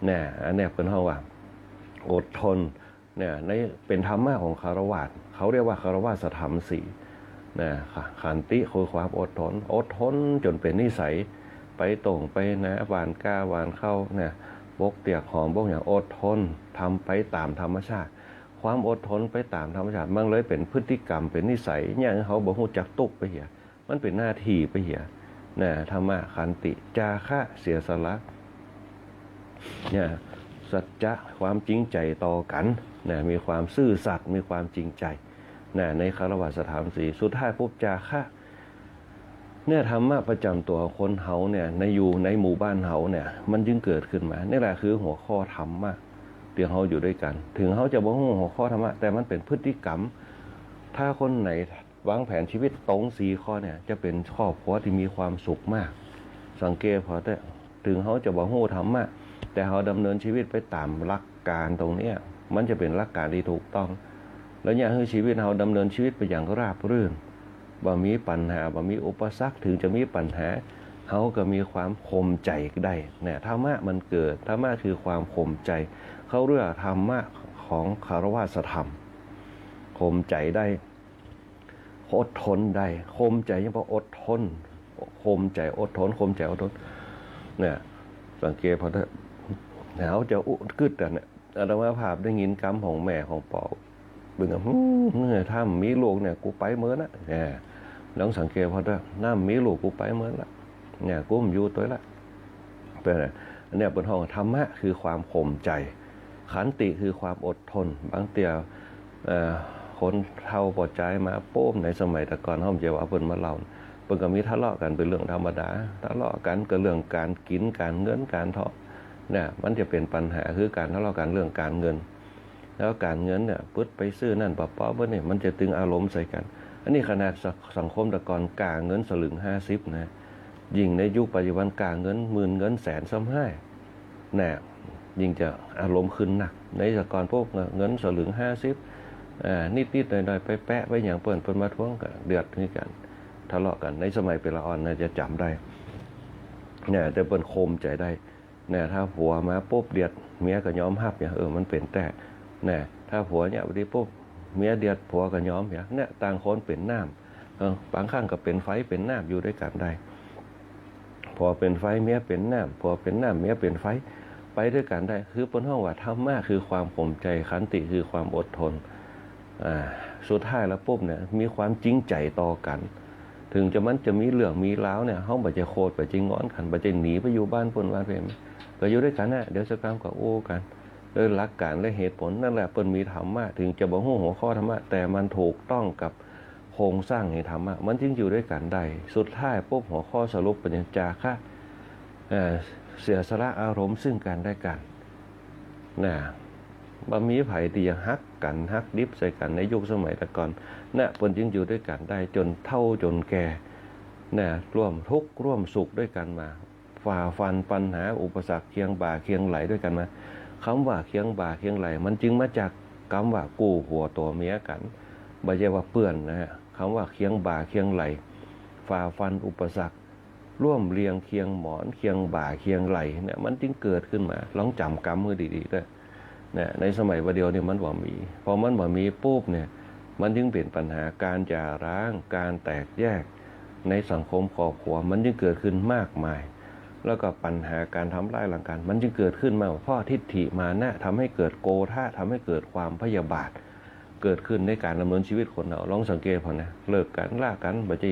เนี่ย อันเนี้ยเปิ้นฮ้องว่าอดทน เนี่ย ใน เป๋นธรรมะของฆราวาส เขาเรียกว่าฆราวาสธรรมสี่ นะ ขันติคือความอดทน อดทนจ๋นเป๋นนิสัย ไปโต้งไปนา หว่านก้าหว่านข้าวนะ ปลูกเตื้อยหอม ปลูกหยัง อดทน ทำไปต๋ามธรรมชาติ ความอดทนไปต๋ามธรรมชาติ มันเลยเป๋นพฤติกรรม เป๋นนิสัย เยียะหื้อเฮาบ่ฮู้จักตุ๊กไปเหีย มันเป๋นหน้าตี้ไปเหีย นะ ธรรมะ ขันติ จาคะ เสียสละ เนี่ย สัจจะ ความจริงใจ๋ต่อกั๋น นะ มีความซื่อสัตย์ มีความจริงใจ๋ นะ ในคฤหัสถธรรมสี่ สุดท้ายปุ๊บ จาคะ เนี่ย ธรรมะประจ๋ำตั๋วคนเฮาเนี่ย ในอยู่ในหมู่บ้านเฮาเนี่ย มันจึงเกิดขึ้นมา นี่แหละคือหัวข้อธรรมะตี้เฮาอยู่ตวยกั๋น เถิงเฮาจะบ่ฮู้หัวข้อธรรมะ แต่มันเป๋นพฤติกรรม ถ้าคนไหน วางแผนชีวิตตรงสี่ข้อเนี่ย จะเป๋นครอบครัวตี้มีความสุขมาก สังเกตผ่อเต๊อะ เถิงเฮาจะบ่ฮู้ธรรมะ แต่เฮาดำเนินชีวิตไปต๋ามหลักก๋านตรงเนี้ย มันจะเป๋นหลักก๋านตี้ถูกต้อง แล้วเยียะหื้อชีวิตเฮาดำเนินชีวิตไปอย่างราบรื่น บ่มีปัญหา บ่มีอุปสรรค เถิงจะมีปัญหา เฮาก็มีความข่มใจ๋ได้ เนี่ย ธรรมะมันเกิด ธรรมะคือความข่มใจ๋ เขาเรียกว่าธรรมะของคฤหัสถธรรม ข่มใจ๋ได้ อดทนได้ ข่มใจ๋ยังบ่อดทน ข่มใจ๋อดทน ข่มใจ๋อดทน เนี่ย สังเกตผ่อเต๊อะ เฮาจะอุกึ๊ดอันเนี่ย อาตมาภาพได้ยินกำของแม่ของป้อ เปิ้นก็ "หืม ถ้าบ่มีลูกเนี่ย กูไปเมินละ" เนี่ย ลองสังเกตผ่อเต๊อะ "ถ้าบ่มีลูก กูไปเมินละ เนี่ย กูบ่อยู่ตวยละ" เปิ้นน่ะ อันเนี้ยเปิ้นฮ้องธรรมะคือความข่มใจ๋ ขันติคือความอดทน บางเตื้อ เอ่อ คนเฒ่าป้อจายมาปุ๊บ ในสมัยแต่ก่อน เฮาจะว่าเปิ้นมาเล่า เปิ้นก็มีทะเลาะกั๋นเป๋นเรื่องธรรมดา ทะเลาะกั๋นก็เรื่องก๋านกิ๋น ก๋านเงิน ก๋านทอง เนี่ย มันจะเป๋นปัญหา คือก๋านทะเลาะกั๋นเรื่องก๋านเงิน แล้วก๋านเงินเนี่ย ปึดไปซื้อนั่นปะป๊อปะนี่ มันจะตึงอารมณ์ใส่กั๋น อันนี้ขนาดสัง สังคมแต่ก่อน ก้าเงินสลึงห้าสิบนะ ยิ่งในยุคปัจจุบัน ก้าเงินหมื่น เงินแสนซ้ำฮ้าย แน่ ยิ่งจะอารมณ์ขึ้นนัก ในแต่ก่อนพวกเงินสลึงห้าสิบ อ่า นิดๆ หน่อยๆ ไปแปะไปหยังเปิ้น เปิ้นมาทวงก็เดือดคือกั๋น ทะเลาะกั๋น ในสมัยเป๋นละอ่อนน่าจะจ๋ำได้ เนี่ย แต่เปิ้นข่มใจ๋ได้ เนี่ย ถ้าผัวมาปุ๊บเดือด เมียก็ยอมฮับเนี่ย เออ มันเป๋นแต๊ เนี่ย ถ้าผัวเนี่ย บางทีปุ๊บ เมียเดือด ผัวก็ยอมเนี่ย เนี่ย ต่างคนเป๋นน้ำ เออ บางครั้งก็เป๋นไฟเป๋นน้ำ อยู่ตวยกั๋นได้ ผัวเป๋นไฟ เมียเป๋นน้ำ ผัวเป๋นน้ำ เมียเป๋นไฟ ไปตวยกั๋นได้ คือเปิ้นฮ้องว่าธรรมะคือความข่มใจ๋ ขันติคือความอดทน อ่า สุดท้ายแล้วปุ๊บเนี่ย มีความจริงใจ๋ต่อกั๋น เถิงจะมันจะมีเรื่องมีราวเนี่ย เฮาบ่ใจ้โขด บ่ใจ้งอนกั๋น บ่ใจ้หนีไปอยู่บ้านปู้นบ้านเพ ก็อยู่ตวยกั๋นนะ เดี๋ยวสักกำก็อู้กั๋น โดยหลักก๋านและเหตุผล นั่นแหละเปิ้นมีธรรมะ เถิงจะบ่ฮู้หัวข้อธรรมะ แต่มันถูกต้องกับโครงสร้างแห่งธรรมะ มันจึงอยู่ตวยกั๋นได้ สุดท้ายปุ๊บ หัวข้อสรุปเปิ้นยังจาคะ เอ่อ เสียสละอารมณ์ซึ่งกั๋นและกั๋น นะ บ่มีใผตี้จะหักกั๋น หักดิบใส่กั๋นในยุคสมัยแต่ก่อน นะ เปิ้นจึงอยู่ตวยกั๋นได้จ๋นเฒ่าจ๋นแก่ นะ ร่วมทุกข์ร่วมสุขตวยกั๋นมา ฝ่าฟันปัญหาอุปสรรค เคียงบ่าเคียงไหล่ตวยกั๋นมา กำว่าเคียงบ่าเคียงไหล่ มันจึงมาจากกำว่ากู้หัวตั๋วเมียกั๋น บ่ใจ้ว่าเปื้อนนะฮะ กำว่าเคียงบ่าเคียงไหล่ ฝ่าฟันอุปสรรค ร่วมเรียงเคียงหมอน เคียงบ่าเคียงไหล่เนี่ย มันจึงเกิดขึ้นมา ลองจ๋ำกำหื้อดีๆ เต๊อะ เนี่ย ในสมัยบ่าเดี่ยวนี่มันบ่มี พอมันบ่มีปุ๊บเนี่ย มันจึงเป๋นปัญหาก๋านหย่าร้าง ก๋านแตกแยก ในสังคมครอบครัว มันจึงเกิดขึ้นมากมาย แล้วก็ปัญหาก๋านทำร้ายร่างกาย มันจึงเกิดขึ้นมา เพราะทิฏฐิมานะ ทำให้เกิดโกธะ ทำให้เกิดความพยาบาท เกิดขึ้นในก๋านดำเนินชีวิตคนเฮา ลองสังเกตผ่อนะ เลิกกั๋น ละกั๋น บ่ใจ้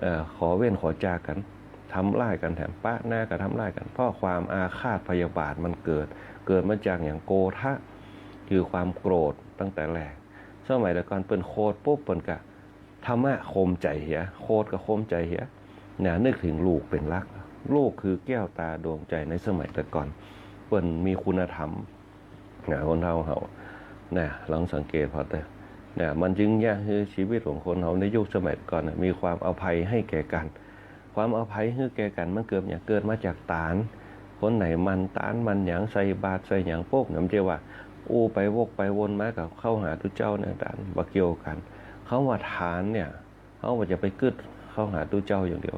เอ่อ ขอเว้นขอจากกั๋น ทำร้ายกั๋นแถม ปะหน้าก็ทำร้ายกั๋น เพราะความอาฆาตพยาบาทมันเกิด เกิดมาจากหยัง โกธะ คือความโกรธตั้งแต่แรก สมัยแต่ก่อนเปิ้นโขดปุ๊บ เปิ้นก็ธรรมะข่มใจ๋เหีย โขดก็ข่มใจ๋เหีย นะ นึกเถิงลูกเป๋นหลัก ลูกคือแก้วตาดวงใจ๋ ในสมัยแต่ก่อน เปิ้นมีคุณธรรม นะ คนเฒ่าเฮา นะ ลองสังเกตผ่อเต๊อะ นะ มันจึงเยียะหื้อชีวิตของคนเฮาในยุคสมัยก่อนนะ มีความอภัยให้แก่กั๋น ความอภัยหื้อแก่กั๋น มันเกิดหยัง เกิดมาจากตาน คนไหนหมั่นตานหมั่นหยัง ใส่บาตรใส่หยังปุ๊บเนี่ย บ่ใจ้ว่า อู้ไปวกไปวนมาก็เข้าหาตุ๊เจ้าเนี่ย ตาน บ่เกี่ยวกั๋น กำว่าตานเนี่ย เฮาบ่ใจ้ไปกึ๊ดเข้าหาตุ๊เจ้าอย่างเดียว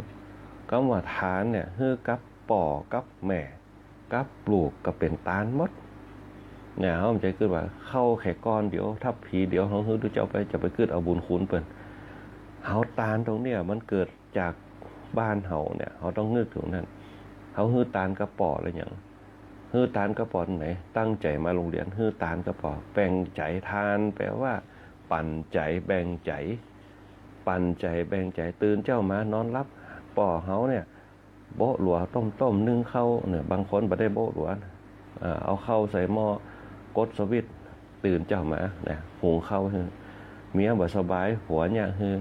กำว่าตานเนี่ย หื้อกับป้อกับแม่ กับลูกก็เป๋นตานหมด เนี่ย เฮาบ่ใจ้กึ๊ดว่าเข้าแค่ก้อนเดียว ทัพพีเดียว เฮาหื้อตุ๊เจ้าไป จะไปกึ๊ดเอาบุญคุณเปิ้น เฮาตานตรงเนี้ยมันเกิดจากบ้านเฮาเนี่ย เฮาต้องนึกตรงนั้น เฮาหื้อตานกับป้อแล้วหยัง หื้อตานกับป้อไหน ตั้งใจ๋มาโฮงเฮียน หื้อตานกับป้อ แบ่งใจ๋ ทานแปลว่าปั๋นใจ๋ แบ่งใจ๋ ปั๋นใจ๋ แบ่งใจ๋ ตื่นเจ๊ามานอนหลับ ป้อเฮาเนี่ย โบ๊ะหลัวต้มๆ นึ่งข้าวเนี่ย บางคนบ่ได้โบ๊ะหลัว อ่า เอาข้าวใส่หม้อ กดสวิตช์ ตื่นเจ๊ามานะ หุงข้าวหื้อ เมียบ่สบาย ผัวเยียะหื้อ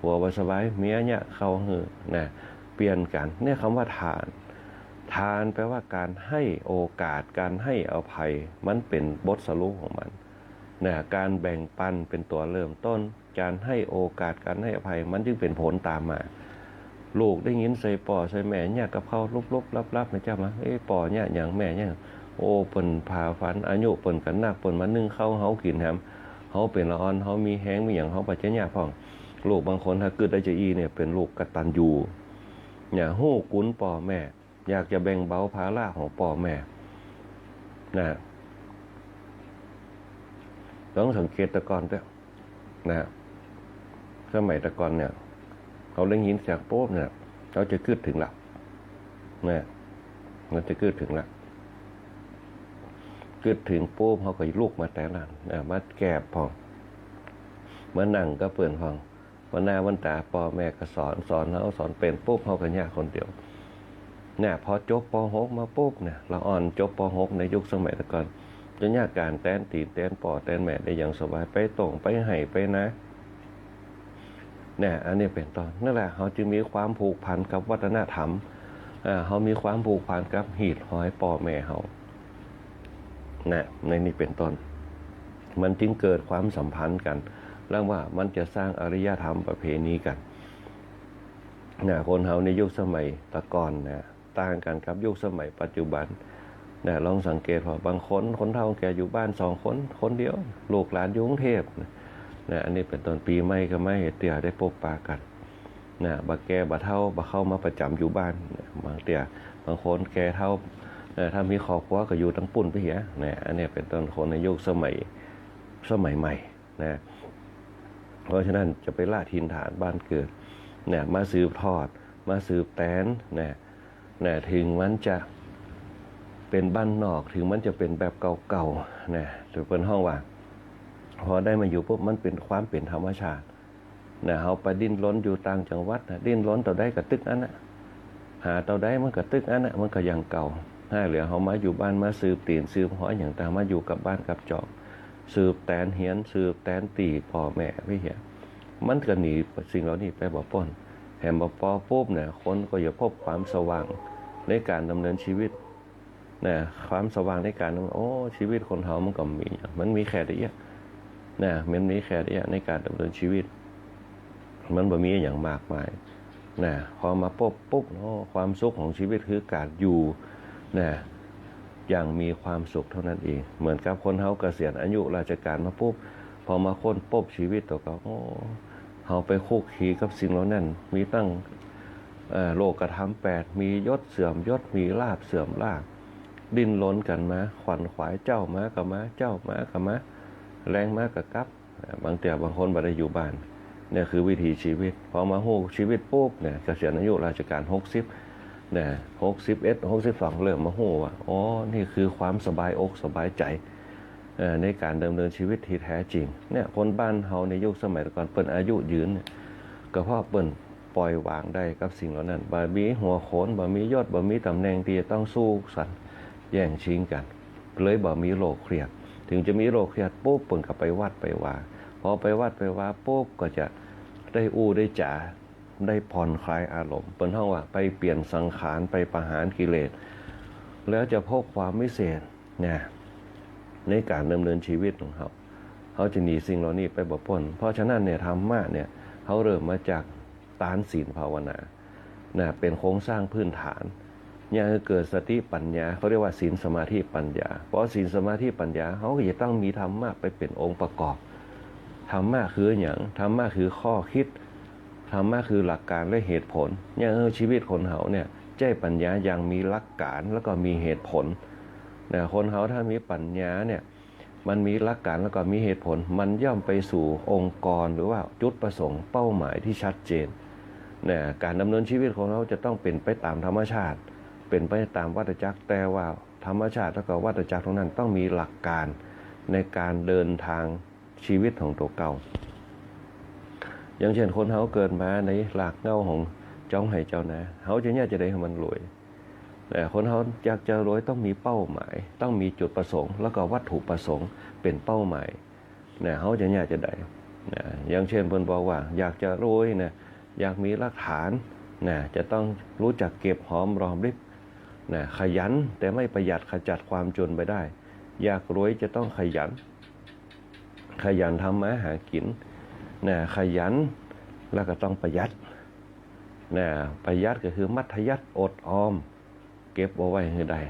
ผัวบ่สบาย เมียเยียะข้าวหื้อนะ เปลี่ยนกั๋น เนี่ยกำว่าทาน ทานแปลว่าก๋านหื้อโอกาส ก๋านหื้ออภัย มันเป๋นบทสรุปของมันนะ ก๋านแบ่งปั๋นเป๋นตั๋วเริ่มต้น ก๋านหื้อโอกาส ก๋านหื้ออภัย มันจึงเป๋นผลต๋ามมา ลูกได้ยินใส่ป้อใส่แม่เยียะกับข้าวลุบๆลับๆ เนี่ยเจ๊ามา เอ๊ะ ป้อเยียะหยัง แม่เยียะหยัง โอ้ เปิ้นผ่าฟัน อายุเปิ้นก็นัก เปิ้นมานึ่งข้าวหื้อเฮากิ๋นแหม เฮาเป๋นละอ่อน เฮามีแฮงมีหยัง เฮาบ่จะเยียะพ่อง ลูกบางคนถ้ากึ๊ดได้จะอี้เนี่ย เป๋นลูกกตัญญู เนี่ย ฮู้กุณป้อแม่ อยากจะแบ่งเบาภาระของป้อแม่นะ ลองสังเกตแต่ก่อนเต๊อะนะ สมัยแต่ก่อนเนี่ย เฮาได้ยินเสียงปุ๊บเนี่ย เฮาจะกึ๊ดเถิงละนะ เฮาจะกึ๊ดเถิงละ กึ๊ดเถิงปุ๊บ เฮาก็ลุกมาแต่ละอันนะ มาแกบพ่อง มานั่งกับเปิ้นพ่อง วันหน้าวันต๋าป้อแม่ก็สอน สอนเฮา สอนเป๋นปุ๊บ เฮาก็เยียะคนเดียว เนี่ย พอจบ ป.หก มาปุ๊บเนี่ย ละอ่อนจบ ป.หก ในยุคสมัยแต่ก่อน จะเยียะก๋านแต๊นตี๋นแต๊นป้อแต๊นแม่ได้อย่างสบาย ไปต้งไปไฮ่ไปนา เนี่ย อันนี้เป๋นต้น นั่นแหละ เฮาจึงมีความผูกพันกับวัฒนธรรม อ่า เฮามีความผูกพันกับหีดหอยป้อแม่เฮา นะ ในนี้เป๋นต้น มันจึงเกิดความสัมพันธ์กั๋น แล้วว่ามันจะสร้างอารยธรรมประเพณีกั๋น นะ คนเฮาในยุคสมัยแต่ก่อนนะ ต่างกั๋นกับยุคสมัยปัจจุบันนะ ลองสังเกตว่าบางคน คนเฒ่าแก่อยู่บ้านสองคน คนเดียว ลูกหลานอยู่กรุงเทพฯ นะ อันนี้เป๋นต้น ปี๋ใหม่ก็มาเหียเตื้อได้ปบปะกั๋น นะ บ่าแก่บ่าเฒ่าบ่เข้ามาประจ๋ำอยู่บ้าน บางเตื้อ บางคนแก่เฒ่า เอ่อ ถ้ามีครอบครัวก็อยู่ตังปุ้นไปเหีย นะ อันนี้เป๋นต้น คนในยุคสมัย สมัยใหม่ นะ เพราะฉะนั้นจะไปละถิ่นฐานบ้านเกิด นะ มาสืบทอด มาสืบแต๊น นะ นะ เถิงมันจะเป๋นบ้านนอก เถิงมันจะเป๋นแบบเก่าๆ นะ แต่เปิ้นฮ้องว่า พอได้มาอยู่ปุ๊บ มันเป๋นความเป๋นธรรมชาติ นะ เฮาไปดิ้นรนอยู่ต่างจังหวัดนะ ดิ้นรนเต้าใดก็ตึกอั้นนะ หาเต้าใดมันก็ตึกอั้นนะ มันก็อย่างเก่า ถ้าเหลือเฮามาอยู่บ้าน มาสืบตี๋นสืบฮอยหยังต่าง มาอยู่กับบ้านกับจอง สืบแต๊นเฮียน สืบแต๊นตี๋ป้อแม่ไปเหีย มันก็หนีสิ่งเหล่านี้ไปบ่ป๊น แหมบ่ปอปุ๊บเนี่ย คนก็จะพบความสว่างในก๋านดำเนินชีวิต นะ ความสว่างในก๋าน โอ้ ชีวิตคนเฮามันก็มี มันมีแค่เดียว นะ มันมีแค่เดียวในก๋านดำเนินชีวิต มันบ่มีอะหยังมากมาย นะ พอมาปบปุ๊บ โอ้ ความสุขของชีวิตคือก๋านอยู่ นะ อย่างมีความสุขเท่านั้นเอง เหมือนกับคนเฮาเกษียณอายุราชการมาปุ๊บ พอมาค้นปบชีวิตตั๋วเก่า โอ้ เฮาไปคลุกคลีกับสิ่งเหล่านั้น มีตั้ง เอ่อ โลกธรรมแปด มียศเสื่อมยศ มีลาภเสื่อมลาภ ดิ้นรนกั๋นมา ขวนขวาย เจ๊ามาก็มา เจ๊ามาก็มา แลงมาก็กลับ อ่า บางเตื้อบางคนบ่ได้อยู่บ้าน เนี่ยคือวิถีชีวิต พอมาฮู้ชีวิตปุ๊บเนี่ย เกษียณอายุราชการหกสิบ เนี่ย หกสิบเอ็ด หกสิบสอง เริ่มมาฮู้ว่า อ๋อ นี่คือความสบายอกสบายใจ๋ เอ่อ ในก๋านดำเนินชีวิตที่แท้จริง เนี่ย คนบ้านเฮาในยุคสมัยก่อนเปิ้นอายุยืนเนี่ย ก็เพราะเปิ้นปล่อยวางได้กับสิ่งเหล่านั้น บ่มีหัวโขน บ่มียศ บ่มีต๋ำแหน่งตี้จะต้องสู้สันแย่งชิงกั๋น เลยบ่มีโรคเครียด เถิงจะมีโรคเครียดปุ๊บ เปิ้นก็ไปวัดไปวา พอไปวัดไปวาปุ๊บ ก็จะได้อู้ได้จ๋า ได้ผ่อนคลายอารมณ์ เปิ้นฮ้องว่าไปเปลี่ยนสังขาร ไปประหารกิเลส แล้วจะพบความวิเศษ นะ ในก๋านดำเนินชีวิตของเฮา เฮาจะหนีสิ่งเหล่านี้ไปบ่ป๊น เพราะฉะนั้นเนี่ย ธรรมะเนี่ย เฮาเริ่มมาจากตานศีลภาวนา นะ เป๋นโครงสร้างพื้นฐาน เนี่ย หื้อเกิดสติปัญญา เขาเรียกว่าศีลสมาธิปัญญา เพราะศีลสมาธิปัญญา เฮาก็จะต้องมีธรรมะไปเป๋นองค์ประกอบ ธรรมะคือหยัง ธรรมะคือข้อคิด ธรรมะคือหลักการและเหตุผล เนี่ย เออ ชีวิตคนเฮาเนี่ย ใจ๊ปัญญาอย่างมีหลักการแล้วก็มีเหตุผล นะ คนเฮาถ้ามีปัญญาเนี่ย มันมีหลักการแล้วก็มีเหตุผล มันย่อมไปสู่องค์กรหรือว่าจุดประสงค์เป้าหมายที่ชัดเจน นะ ก๋านดำเนินชีวิตของเฮาจะต้องเป๋นไปต๋ามธรรมชาติ เป๋นไปต๋ามวัฏจักร แต่ว่าธรรมชาติแล้วก็วัฏจักรตรงนั้นต้องมีหลักการในก๋านเดินทางชีวิตของตั๋วเก่า อย่างเช่น คนเฮาเกิดมาในรากเหง้าของจองไฮ่จองนา เฮาจะเยียะจาใดหื้อมันรวย แต่คนเฮาอยากจะรวยต้องมีเป้าหมาย ต้องมีจุดประสงค์ แล้วก็วัตถุประสงค์เป๋นเป้าหมาย นะ เฮาจะเยียะจาใด นะ อย่างเช่น เปิ้นบอกว่าอยากจะรวยนะ อยากมีหลักฐานนะ จะต้องฮู้จักเก็บหอมรอมริบนะ ขยันแต่ไม่ประหยัด ขจัดความจนไปได้ อยากรวยจะต้องขยัน ขยันทำมาหากิ๋นนะ ขยันแล้วก็ต้องประหยัด นะ ประหยัดก็คือมัธยัสถ์อดออม เก็บเอาไว้หื้อได้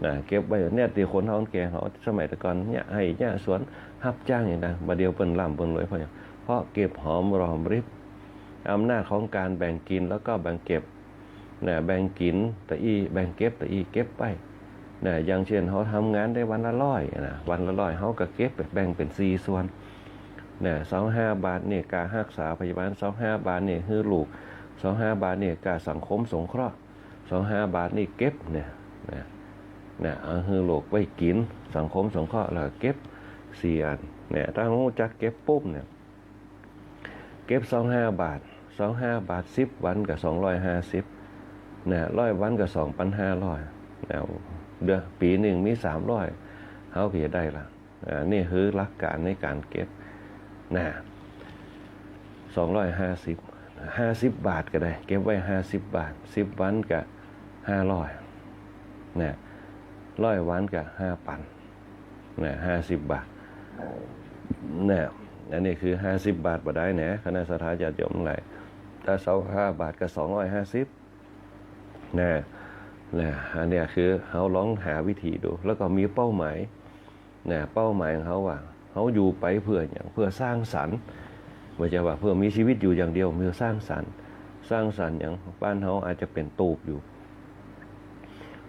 นะ เก็บไว้เนี่ย ตี้คนเฒ่าคนแก่เฮาสมัยแต่ก่อนเยียะไฮ่เยียะสวน ฮับจ้างอย่างใด บ่าเดี่ยวเปิ้นร่ำเปิ้นรวยเพราะหยัง เพราะเก็บหอมรอมริบ อำนาจของก๋านแบ่งกิ๋นแล้วก็แบ่งเก็บ นะ แบ่งกิ๋นตะอี้ แบ่งเก็บตะอี้ เก็บไว้ นะ อย่างเช่น เฮาทำงานได้วันละร้อยนะ วันละร้อย เฮาก็เก็บแบ่งเป๋นสี่ส่วน นะ ซาวห้าบาทนี่ก้าฮักษาพยาบาล ซาวห้าบาทนี่หื้อลูก ซาวห้าบาทนี่ก้าสังคมสงเคราะห์ ซาวห้าบาทนี่เก็บเนี่ย นะ นะ เอาหื้อลูกไว้กิ๋น สังคมสงเคราะห์ แล้วก็เก็บสี่อัน เนี่ย ถ้าฮู้จักเก็บปุ๊บเนี่ย เก็บซาวห้าบาท ซาวห้าบาท สิบวันก็สองร้อยห้าสิบ นะ ร้อยวันก็สองปันห้าร้อย นะ เดือน ปี๋นึ่งมีสามร้อย เฮาก็จะได้ละ อ่า นี่คือหลักการในก๋านเก็บ นะ สองร้อยห้าสิบ ห้าสิบบาทก็ได้ เก็บไว้ห้าสิบบาท สิบวันก็ห้าร้อย นะ ร้อยวันก็ห้าปัน นะ ห้าสิบบาท นะ อันนี้คือห้าสิบบาทบ่ได้นะ คณะศรัทธาญาติโยมทั้งหลาย ถ้าซาวห้าบาทก็สองร้อยห้าสิบ นะ นะ อันเนี้ยคือเฮาลองหาวิธีดู แล้วก็มีเป้าหมาย นะ เป้าหมายของเฮาว่า เฮาอยู่ไปเปื้อหยัง เปื้อสร้างสรรค์ บ่ใจ้ว่าเปื้อมีชีวิตอยู่อย่างเดียว เปื้อสร้างสรรค์ สร้างสรรค์หยัง บ้านเฮาอาจจะเป๋นตูบอยู่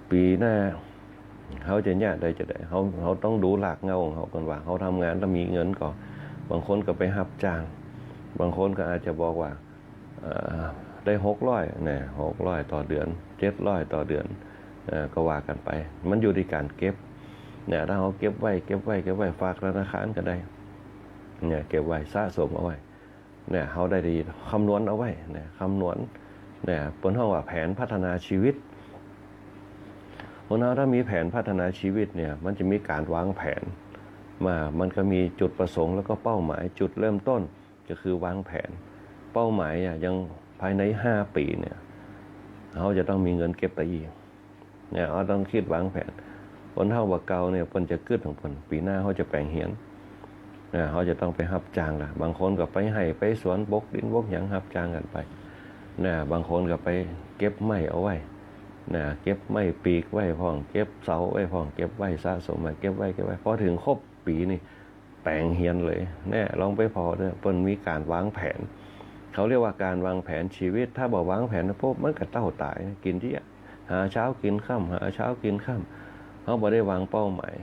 ปี๋หน้าเฮาจะเยียะได้จาใด เฮา เฮาต้องดูรากเหง้าของเฮาก่อนว่า เฮาทำงานแล้วมีเงินก่อ บางคนก็ไปฮับจ้าง บางคนก็อาจจะบอกว่า เอ่อ ได้หกร้อยนะ หกร้อยต่อเดือน เจ็ดร้อยต่อเดือน เอ่อ ก็ว่ากั๋นไป มันอยู่ตี้ก๋านเก็บ เนี่ย ถ้าเฮาเก็บไว้ เก็บไว้ เก็บไว้ ฝากธนาคารก็ได้ เนี่ย เก็บไว้ สะสมเอาไว้ เนี่ย เฮาได้ตี้คำนวณเอาไว้ เนี่ย คำนวณ เนี่ย เปิ้นฮ้องว่าแผนพัฒนาชีวิต คนเฮาถ้ามีแผนพัฒนาชีวิตเนี่ย มันจะมีก๋านวางแผน มา มันก็มีจุดประสงค์แล้วก็เป้าหมาย จุดเริ่มต้น ก็คือวางแผน เป้าหมายอะ อย่างภายในห้าปี๋เนี่ย เฮาจะต้องมีเงินเก็บตะอี้ เนี่ย เฮาต้องกึ๊ดวางแผน คนเฒ่าบ่าเก่าเนี่ย เปิ้นจะกึ๊ดของเปิ้น ปี๋หน้าเฮาจะแป๋งเฮียน เนี่ย เฮาจะต้องไปฮับจ้างละ บางคนก็ไปไฮ่ไปสวน บกดินบกหยัง ฮับจ้างกั๋นไป เนี่ย บางคนก็ไปเก็บไม้เอาไว้ เนี่ย เก็บไม้ปีกไว้พ่อง เก็บเสาไว้พ่อง เก็บไว้สะสมไว้ เก็บไว้ เก็บไว้ พอเถิงครบปี๋นี่ แป๋งเฮียนเลย เนี่ย ลองไปผ่อเต๊อะ เปิ้นมีก๋านวางแผน เขาเรียกว่าก๋านวางแผนชีวิต ถ้าบ่วางแผนปุ๊บ มันก็เต้าต๋าย กิ๋นเยียะ หาเช้ากิ๋นค่ำ หาเช้ากิ๋นค่ำ เฮาบ่ได้วางเป้าหมาย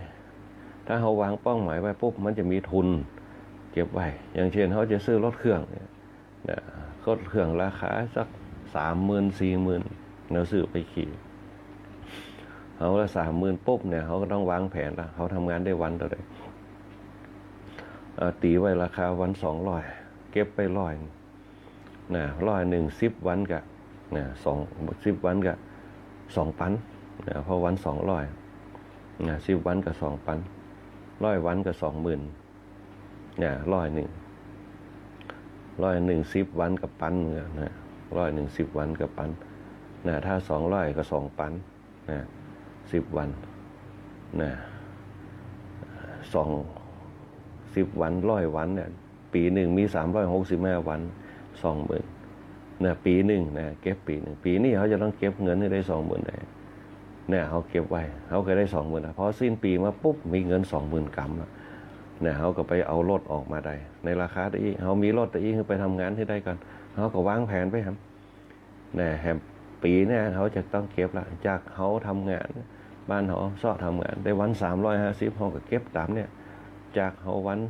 ถ้าเฮาวางเป้าหมายไว้ปุ๊บ มันจะมีทุนเก็บไว้ อย่างเช่น เฮาจะซื้อรถเครื่องเนี่ย นะ รถเครื่องราคาสักสามหมื่น สี่หมื่น เฮาซื้อไปขี่ เฮาละสามหมื่นปุ๊บเนี่ย เฮาก็ต้องวางแผนละ เฮาทำงานได้วันเต้าใด เอ่อ ตี๋ไว้ราคาวันสองร้อย เก็บไปร้อย นะ ร้อยนึ่ง สิบวันก็ นะ สอง สิบวันก็สองปัน นะ เพราะวันสองร้อย นะ สิบวันก็สองปัน ร้อยวันก็สองหมื่น นะ ร้อยนึ่ง ร้อยนึ่ง สิบวันก็ปันเหมือนกั๋นนะ ร้อยนึ่ง สิบวันก็ปัน นะ ถ้าสองร้อยก็สองปัน นะ สิบวัน นะ สอง สิบวัน ร้อยวันเนี่ย ปี๋นึ่งมีสามร้อยหกสิบห้าวัน สองหมื่น นะ ปี๋นึ่งนะ เก็บปี๋นึ่ง ปี๋นี้เฮาจะต้องเก็บเงินหื้อได้สองหมื่นได้ เนี่ย เฮาเก็บไว้ เฮาก็ได้สองหมื่นละ พอสิ้นปี๋มาปุ๊บ มีเงินสองหมื่นกำละ เนี่ย เฮาก็ไปเอารถออกมาได้ ในราคาตะอี้ เฮามีรถตะอี้ ไปทำงานหื้อได้ก่อน เฮาก็วางแผนไปหั้น เนี่ย แหมปี๋เนี่ย เฮาจะต้องเก็บละ จากเฮาทำงาน บ้านเฮาเซาะทำงาน ได้วันสามร้อยห้าสิบ เฮาก็เก็บต๋ามเนี่ย จากเฮาวัน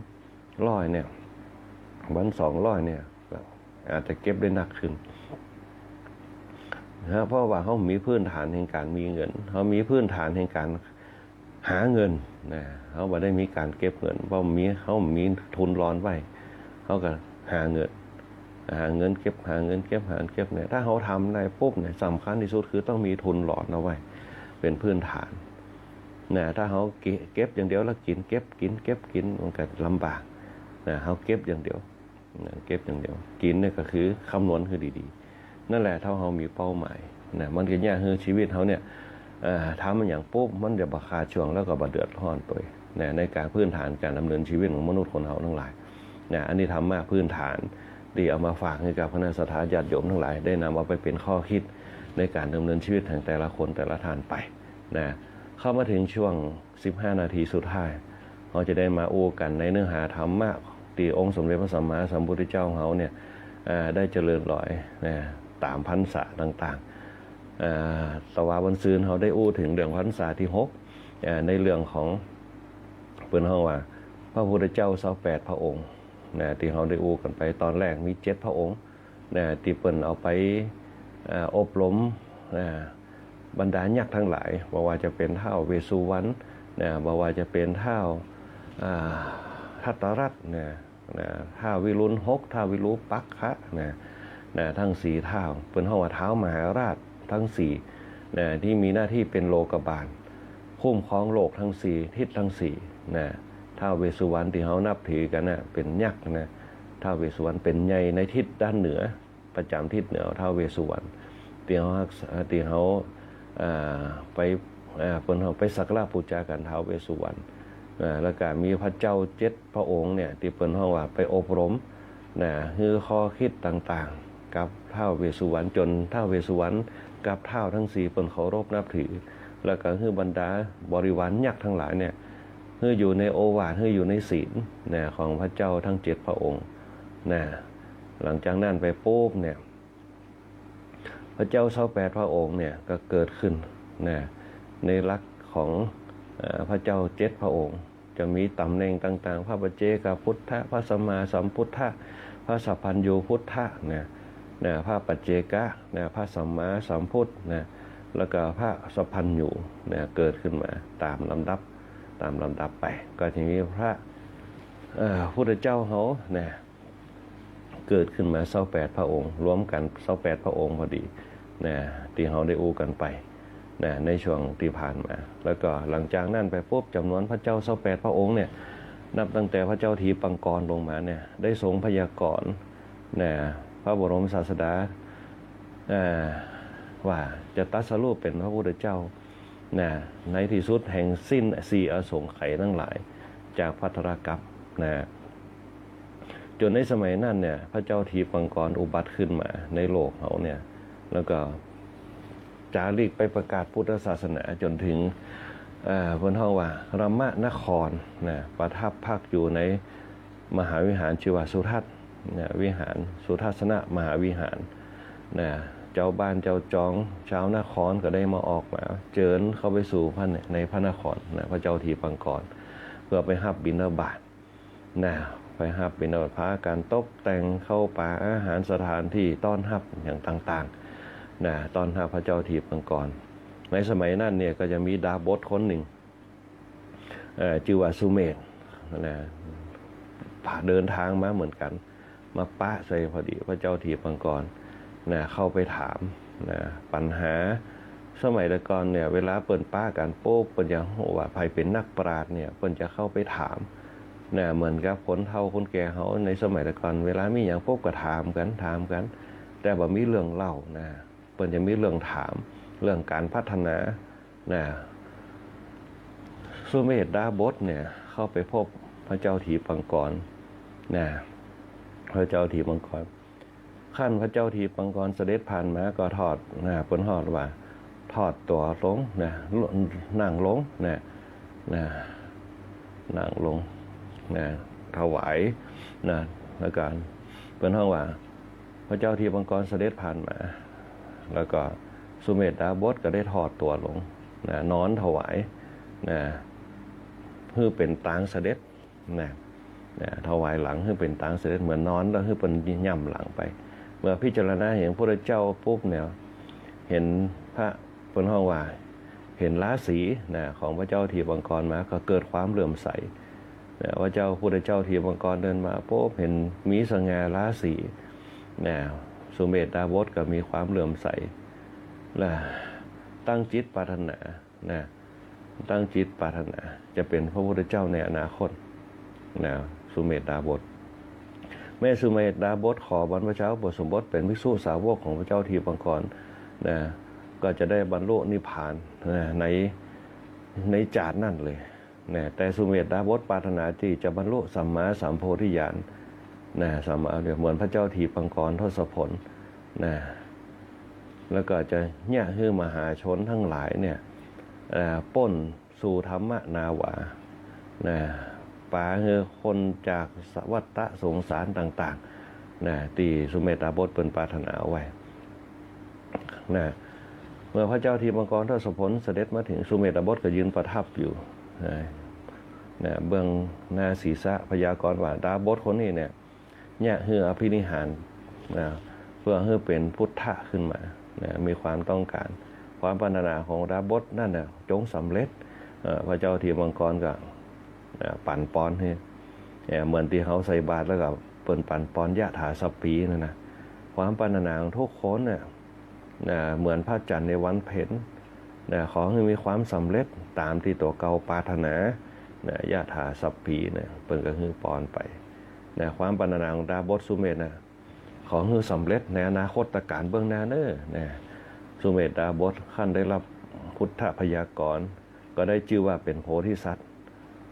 ร้อยเนี่ย วันสองร้อยเนี่ย ก็อาจจะเก็บได้นักขึ้นนะ เพราะว่าเฮามีพื้นฐานแห่งก๋านมีเงิน เฮามีพื้นฐานแห่งก๋านหาเงินนะ เฮาบ่ได้มีก๋านเก็บเงิน เพราะมี เฮามีทุนรอนไว้ เฮาก็หาเงิน หาเงินเก็บ หาเงินเก็บ หาเงินเก็บเนี่ย ถ้าเฮาทำได้ปุ๊บเนี่ย สำคัญตี้สุดคือต้องมีทุนรอนเอาไว้ เป๋นพื้นฐานนะ ถ้าเฮาเก็บ เก็บอย่างเดียวแล้วกิ๋น เก็บ กิ๋น เก็บ กิ๋น มันก็ลำบากนะ เฮาเก็บอย่างเดียวนะ เก็บอย่างเดียว กิ๋นเนี่ยก็คือคำนวณหื้อดีๆ นั่นแหละ ถ้าเฮามีเป้าหมายนะ มันก็เยียะหื้อชีวิตเฮาเนี่ย เอ่อ ทำมันอย่างปุ๊บ มันจะบ่ขาดช่วง แล้วก็บ่เดือดร้อนตวยนะ ในก๋านพื้นฐานก๋านดำเนินชีวิตของมนุษย์คนเฮาตังหลายนะ อันนี้ธรรมะพื้นฐานตี้เอามาฝากหื้อกับคณะศรัทธาญาติโยมตังหลาย ได้นำเอาไปเป๋นข้อคิดในก๋านดำเนินชีวิตของแต่ละคนแต่ละท่านไปนะ เข้ามาเถิงช่วงสิบห้านาทีสุดท้าย เฮาจะได้มาอู้กั๋นในเนื้อหาธรรมะตี้องค์สมเด็จพระสัมมาสัมพุทธเจ้าของเฮาเนี่ย เอ่อ ได้เจริญรอยนะ ต๋ามพรรษาต่างๆ เอ่อ แต่ว่าวันซืนเฮาได้อู้เถิงเรื่องพรรษาตี้หก เอ่อ ในเรื่องของ เปิ้นฮ้องว่าพระพุทธเจ้าซาวแปดพระองค์นะ ตี้เฮาได้อู้กั๋นไปต๋อนแรกมีเจ็ดพระองค์นะ ตี้เปิ้นเอาไป เอ่อ อบรมนะ บรรดายักษ์ตังหลาย บ่ว่าจะเป๋นท้าวเวสสุวรรณนะ บ่ว่าจะเป๋นท้าว อ่า ทัตตรัตน์นะ นะ ท้าววิรุฬหก ท้าววิรูปักขะนะ นะ ตึงสี่ท้าว เปิ้นฮ้องว่าท้าวมหาราชตึงสี่นะ ตี้มีหน้าตี้เป๋นโลกบาล คุ้มครองโลกตึงสี่ ทิศตึงสี่นะ ท้าวเวสสุวรรณตี้เฮานับถือกั๋นนะ เป๋นยักษ์นะ ท้าวเวสสุวรรณเป๋นใหญ่ในทิศด้านเหนือ ประจ๋ำทิศเหนือท้าวเวสสุวรรณ ตี้เฮาฮักษา ตี้เฮา อ่า ไป อ่า เปิ้นเฮาไปสักการะปู๋จากั๋นท้าวเวสสุวรรณ อ่า แล้วก็มีพระเจ้าเจ็ดพระองค์เนี่ย ตี้เปิ้นฮ้องว่าไปอบรมนะ หื้อข้อคิดต่างๆ กับท้าวเวสสุวรรณ จ๋นท้าวเวสสุวรรณกับท้าวตึงสี่เปิ้นเคารพนับถือ แล้วก็หื้อบรรดาบริวารยักษ์ตังหลายเนี่ย หื้ออยู่ในโอวาท หื้ออยู่ในศีลนะ ของพระเจ้าตึงเจ็ดพระองค์นะ หลังจากนั้นไปปุ๊บเนี่ย พระเจ้าซาวแปดพระองค์เนี่ยก็เกิดขึ้นนะ ในลักษณ์ของ เอ่อ พระเจ้าเจ็ดพระองค์ จะมีต๋ำแหน่งต่างๆ พระปัจเจกพุทธะ พระสัมมาสัมพุทธะ พระสัพพัญญูพุทธะนะ นะ พระปัจเจกะนะ พระสัมมาสัมพุทธนะ แล้วก็พระสัพพัญญูนะ เกิดขึ้นมาต๋ามลำดับ ต๋ามลำดับไป ก็จะมีพระ เอ่อ พุทธเจ้าเฮานะ เกิดขึ้นมาซาวแปดพระองค์ รวมกั๋นซาวแปดพระองค์พอดีนะ ตี้เฮาได้อู้กั๋นไปนะ ในช่วงตี้ผ่านมา แล้วก็หลังจากนั้นไปปุ๊บ จ๋ำนวนพระเจ้าซาวแปดพระองค์เนี่ย นับตั้งแต่พระเจ้าทีปังกรลงมาเนี่ย ได้ทรงพยากรณ์นะ พระบรมศาสดา เอ่อ ว่าจะตรัสรู้เป๋นพระพุทธเจ้า นะ ในตี้สุดแห่งสิ้นสี่อสงไขยตังหลาย จากภัททรกัปปะนะ จ๋นในสมัยนั้นเนี่ย พระเจ้าทีปังกรอุบัติขึ้นมาในโลกเฮาเนี่ย แล้วก็จาริกไปประกาศพุทธศาสนาจ๋นเถิง เอ่อ เปิ้นฮ้องว่ารมนครนะ ประทับพักอยู่ใน มหาวิหารจื้อว่าสุทัศน์นะ วิหารสุทัศนมหาวิหารนะ เจ้าบ้านเจ้าจอง จาวนครก็ได้มาออกมาเจิญเข้าไปสู่พระใน ในพระนครนะ พระเจ้าทีปังกร เพื่อไปฮับบิณฑบาตนะ ไปฮับบิณฑบาต พากั๋นตกแต่งเข้าป่าอาหารสถานตี้ต้อนฮับอย่างต่างๆ นะ ต้อนฮับพระเจ้าทีปังกร ในสมัยนั้นเนี่ยก็จะมีดาบสคนนึ่ง เอ่อ จื้อว่าสุเมธนะ เดินตางมาเหมือนกั๋น มาปะใส่พอดี พระเจ้าทีปังกรนะ เข้าไปถามนะ ปัญหา สมัยแต่ก่อนเนี่ย เวลาเปิ้นปะกั๋นปุ๊บ เปิ้นจะฮู้ว่าใผเป๋นนักปราชญ์เนี่ย เปิ้นจะเข้าไปถามนะ เหมือนกับคนเฒ่าคนแก่เฮาในสมัยแต่ก่อน เวลามีหยังปุ๊บก็ถามกั๋น ถามกั๋น แต่บ่มีเรื่องเล่านะ เปิ้นจะมีเรื่องถาม เรื่องก๋านพัฒนา นะ สุเมธดาบสเนี่ยเข้าไปพบพระเจ้าทีปังกรนะ พระเจ้าทีปังกร ครั้นพระเจ้าทีปังกรเสด็จผ่านมาก็ทอดนะ เปิ้นฮ้องว่าทอดตั๋วลงนะ นั่งลงนะ นะ นั่งลงนะ ถวายนะ แล้วก็เปิ้นฮ้องว่า พระเจ้าทีปังกรเสด็จผ่านมา แล้วก็สุเมธดาบสก็ได้ทอดตั๋วลงนะ นอนถวายนะ หื้อเป๋นตางเสด็จ นะ นะ ถวายหลังหื้อเป๋นตางเสด็จ เหมือนนอนแล้วหื้อเปิ้นย่ำหลังไป เมื่อพิจารณาเห็นพระพุทธเจ้าปุ๊บเนี่ย เห็นพระ เปิ้นฮ้องว่า เห็นราศีนะ ของพระเจ้าทิพย์มังกรมา ก็เกิดความเลื่อมใสนะ พระเจ้า พุทธเจ้าทิพย์มังกรเดินมาปุ๊บ เห็นมีสง่าราศีนะ สุเมธดาบสก็มีความเลื่อมใส และตั้งจิตปรารถนา นะ ตั้งจิตปรารถนาจะเป๋นพระพุทธเจ้าในอนาคตนะ สุเมธดาบส แม่สุเมธดาบสขอบรรพชาอุปสมบทเป๋นภิกษุสาวกของพระเจ้าทิพย์มังกรนะ ก็จะได้บรรลุนิพพานนะ ใน ในจาตินั้นเลยนะ แต่สุเมธดาบสปรารถนาตี้จะบรรลุสัมมาสัมโพธิญาณนะ สัมมา เหมือนพระเจ้าทิพย์มังกรทศพลนะ แล้วก็จะเยียะหื้อมหาชนตังหลายเนี่ย เอ่อ ป๊นสู่ธรรมนาวา นะ ปาหื้อคนจากวัฏฏะสงสารต่างๆ นะ ตี้สุเมธดาบสเปิ้นปรารถนาเอาไว้ นะ เมื่อพระเจ้าทิพย์มังกรทศพลเสด็จมาเถิง สุเมธดาบสก็ยืนประทับอยู่ นะ นะ เบื้องหน้าศีรษะ พยากรณ์ว่า ดาบสคนนี้เนี่ย เยียะหื้ออภินิหารนะ เพื่อหื้อเป๋นพุทธะขึ้นมานะ มีความต้องก๋าน ความปรารถนาของดาบสนั้นน่ะ จงสำเร็จ เอ่อ พระเจ้าทิพย์มังกรก็ อ่า ปั๋นปอนหื้อ เนี่ย เหมือนตี้เฮาใส่บาตรแล้วก็เปิ้นปั๋นปอนยะถาสัพพีนั่นนะ ความปรารถนาของทุกคนเนี่ย นะ เหมือนพระจันทร์ในวันเพ็ญ นะ ขอหื้อมีความสำเร็จต๋ามตี้ตั๋วเก่าปรารถนา นะ ยะถาสัพพีเนี่ย เปิ้นก็หื้อปอนไป นะ ความปรารถนาของดาบสสุเมธนะ ขอหื้อสำเร็จในอนาคตกาลเบื้องหน้าเน่อ นะ สุเมธดาบสครั้นได้ฮับพุทธพยากรณ์ ก็ได้จื้อว่าเป๋นโพธิสัตว์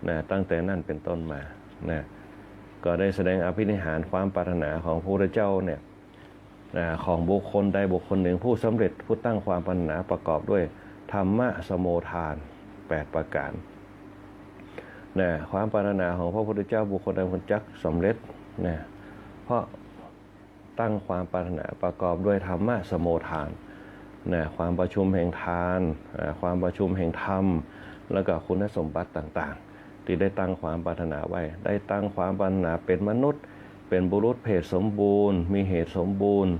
นะ ตั้งแต่นั้นเป๋นต้นมา นะ ก็ได้แสดงอภินิหารความปรารถนาของพระพุทธเจ้าเนี่ย นะ ของบุคคลใดบุคคลหนึ่งผู้สำเร็จ ผู้ตั้งความปรารถนาประกอบด้วยธรรมสโมทานแปดประก๋าน นะ ความปรารถนาของพระพุทธเจ้าบุคคลใดบุคคลจักสำเร็จ นะ เพราะ ตั้งความปรารถนาประกอบด้วยธรรมสโมทาน นะ ความประชุมแห่งทาน อ่า ความประชุมแห่งธรรม แล้วก็คุณสมบัติต่างๆ ตี้ได้ตั้งความปรารถนาไว้ ได้ตั้งความปรารถนาเป๋นมนุษย์ เป๋นบุรุษเพศสมบูรณ์ มีเหตุสมบูรณ์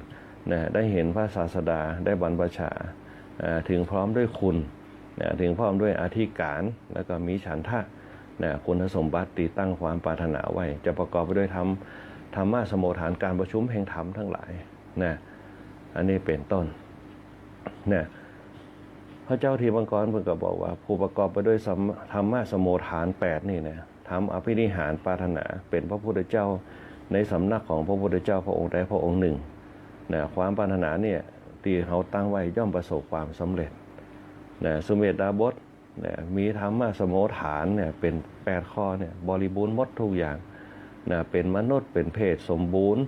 นะ ได้เห็นพระศาสดา ได้บรรพชา อ่า ถึงพร้อมด้วยคุณ นะ ถึงพร้อมด้วยอธิการ แล้วก็มีฉันทะ นะ คุณสมบัติตี้ตั้งความปรารถนาไว้ จะประกอบไปด้วยธรรม ธรรมสโมทาน การประชุมแห่งธรรมทั้งหลาย นะ อันนี้เป๋นต้น นะ พระเจ้าทิพย์มังกรเปิ้นก็บอกว่า ผู้ประกอบไปด้วยสัม ธรรมสโมทานแปดนี่นะ ธรรมอภินิหารปรารถนาเป๋นพระพุทธเจ้า ในสำนักของพระพุทธเจ้าพระองค์ใดพระองค์หนึ่ง นะ ความปรารถนาเนี่ย ตี้เฮาตั้งไว้ย่อมประสบความสำเร็จ นะ สุเมธดาบส นะ มีธรรมสโมทานเนี่ย เป๋นแปดข้อเนี่ย บริบูรณ์หมดทุกอย่าง นะ เป๋นมนุษย์ เป๋นเพศสมบูรณ์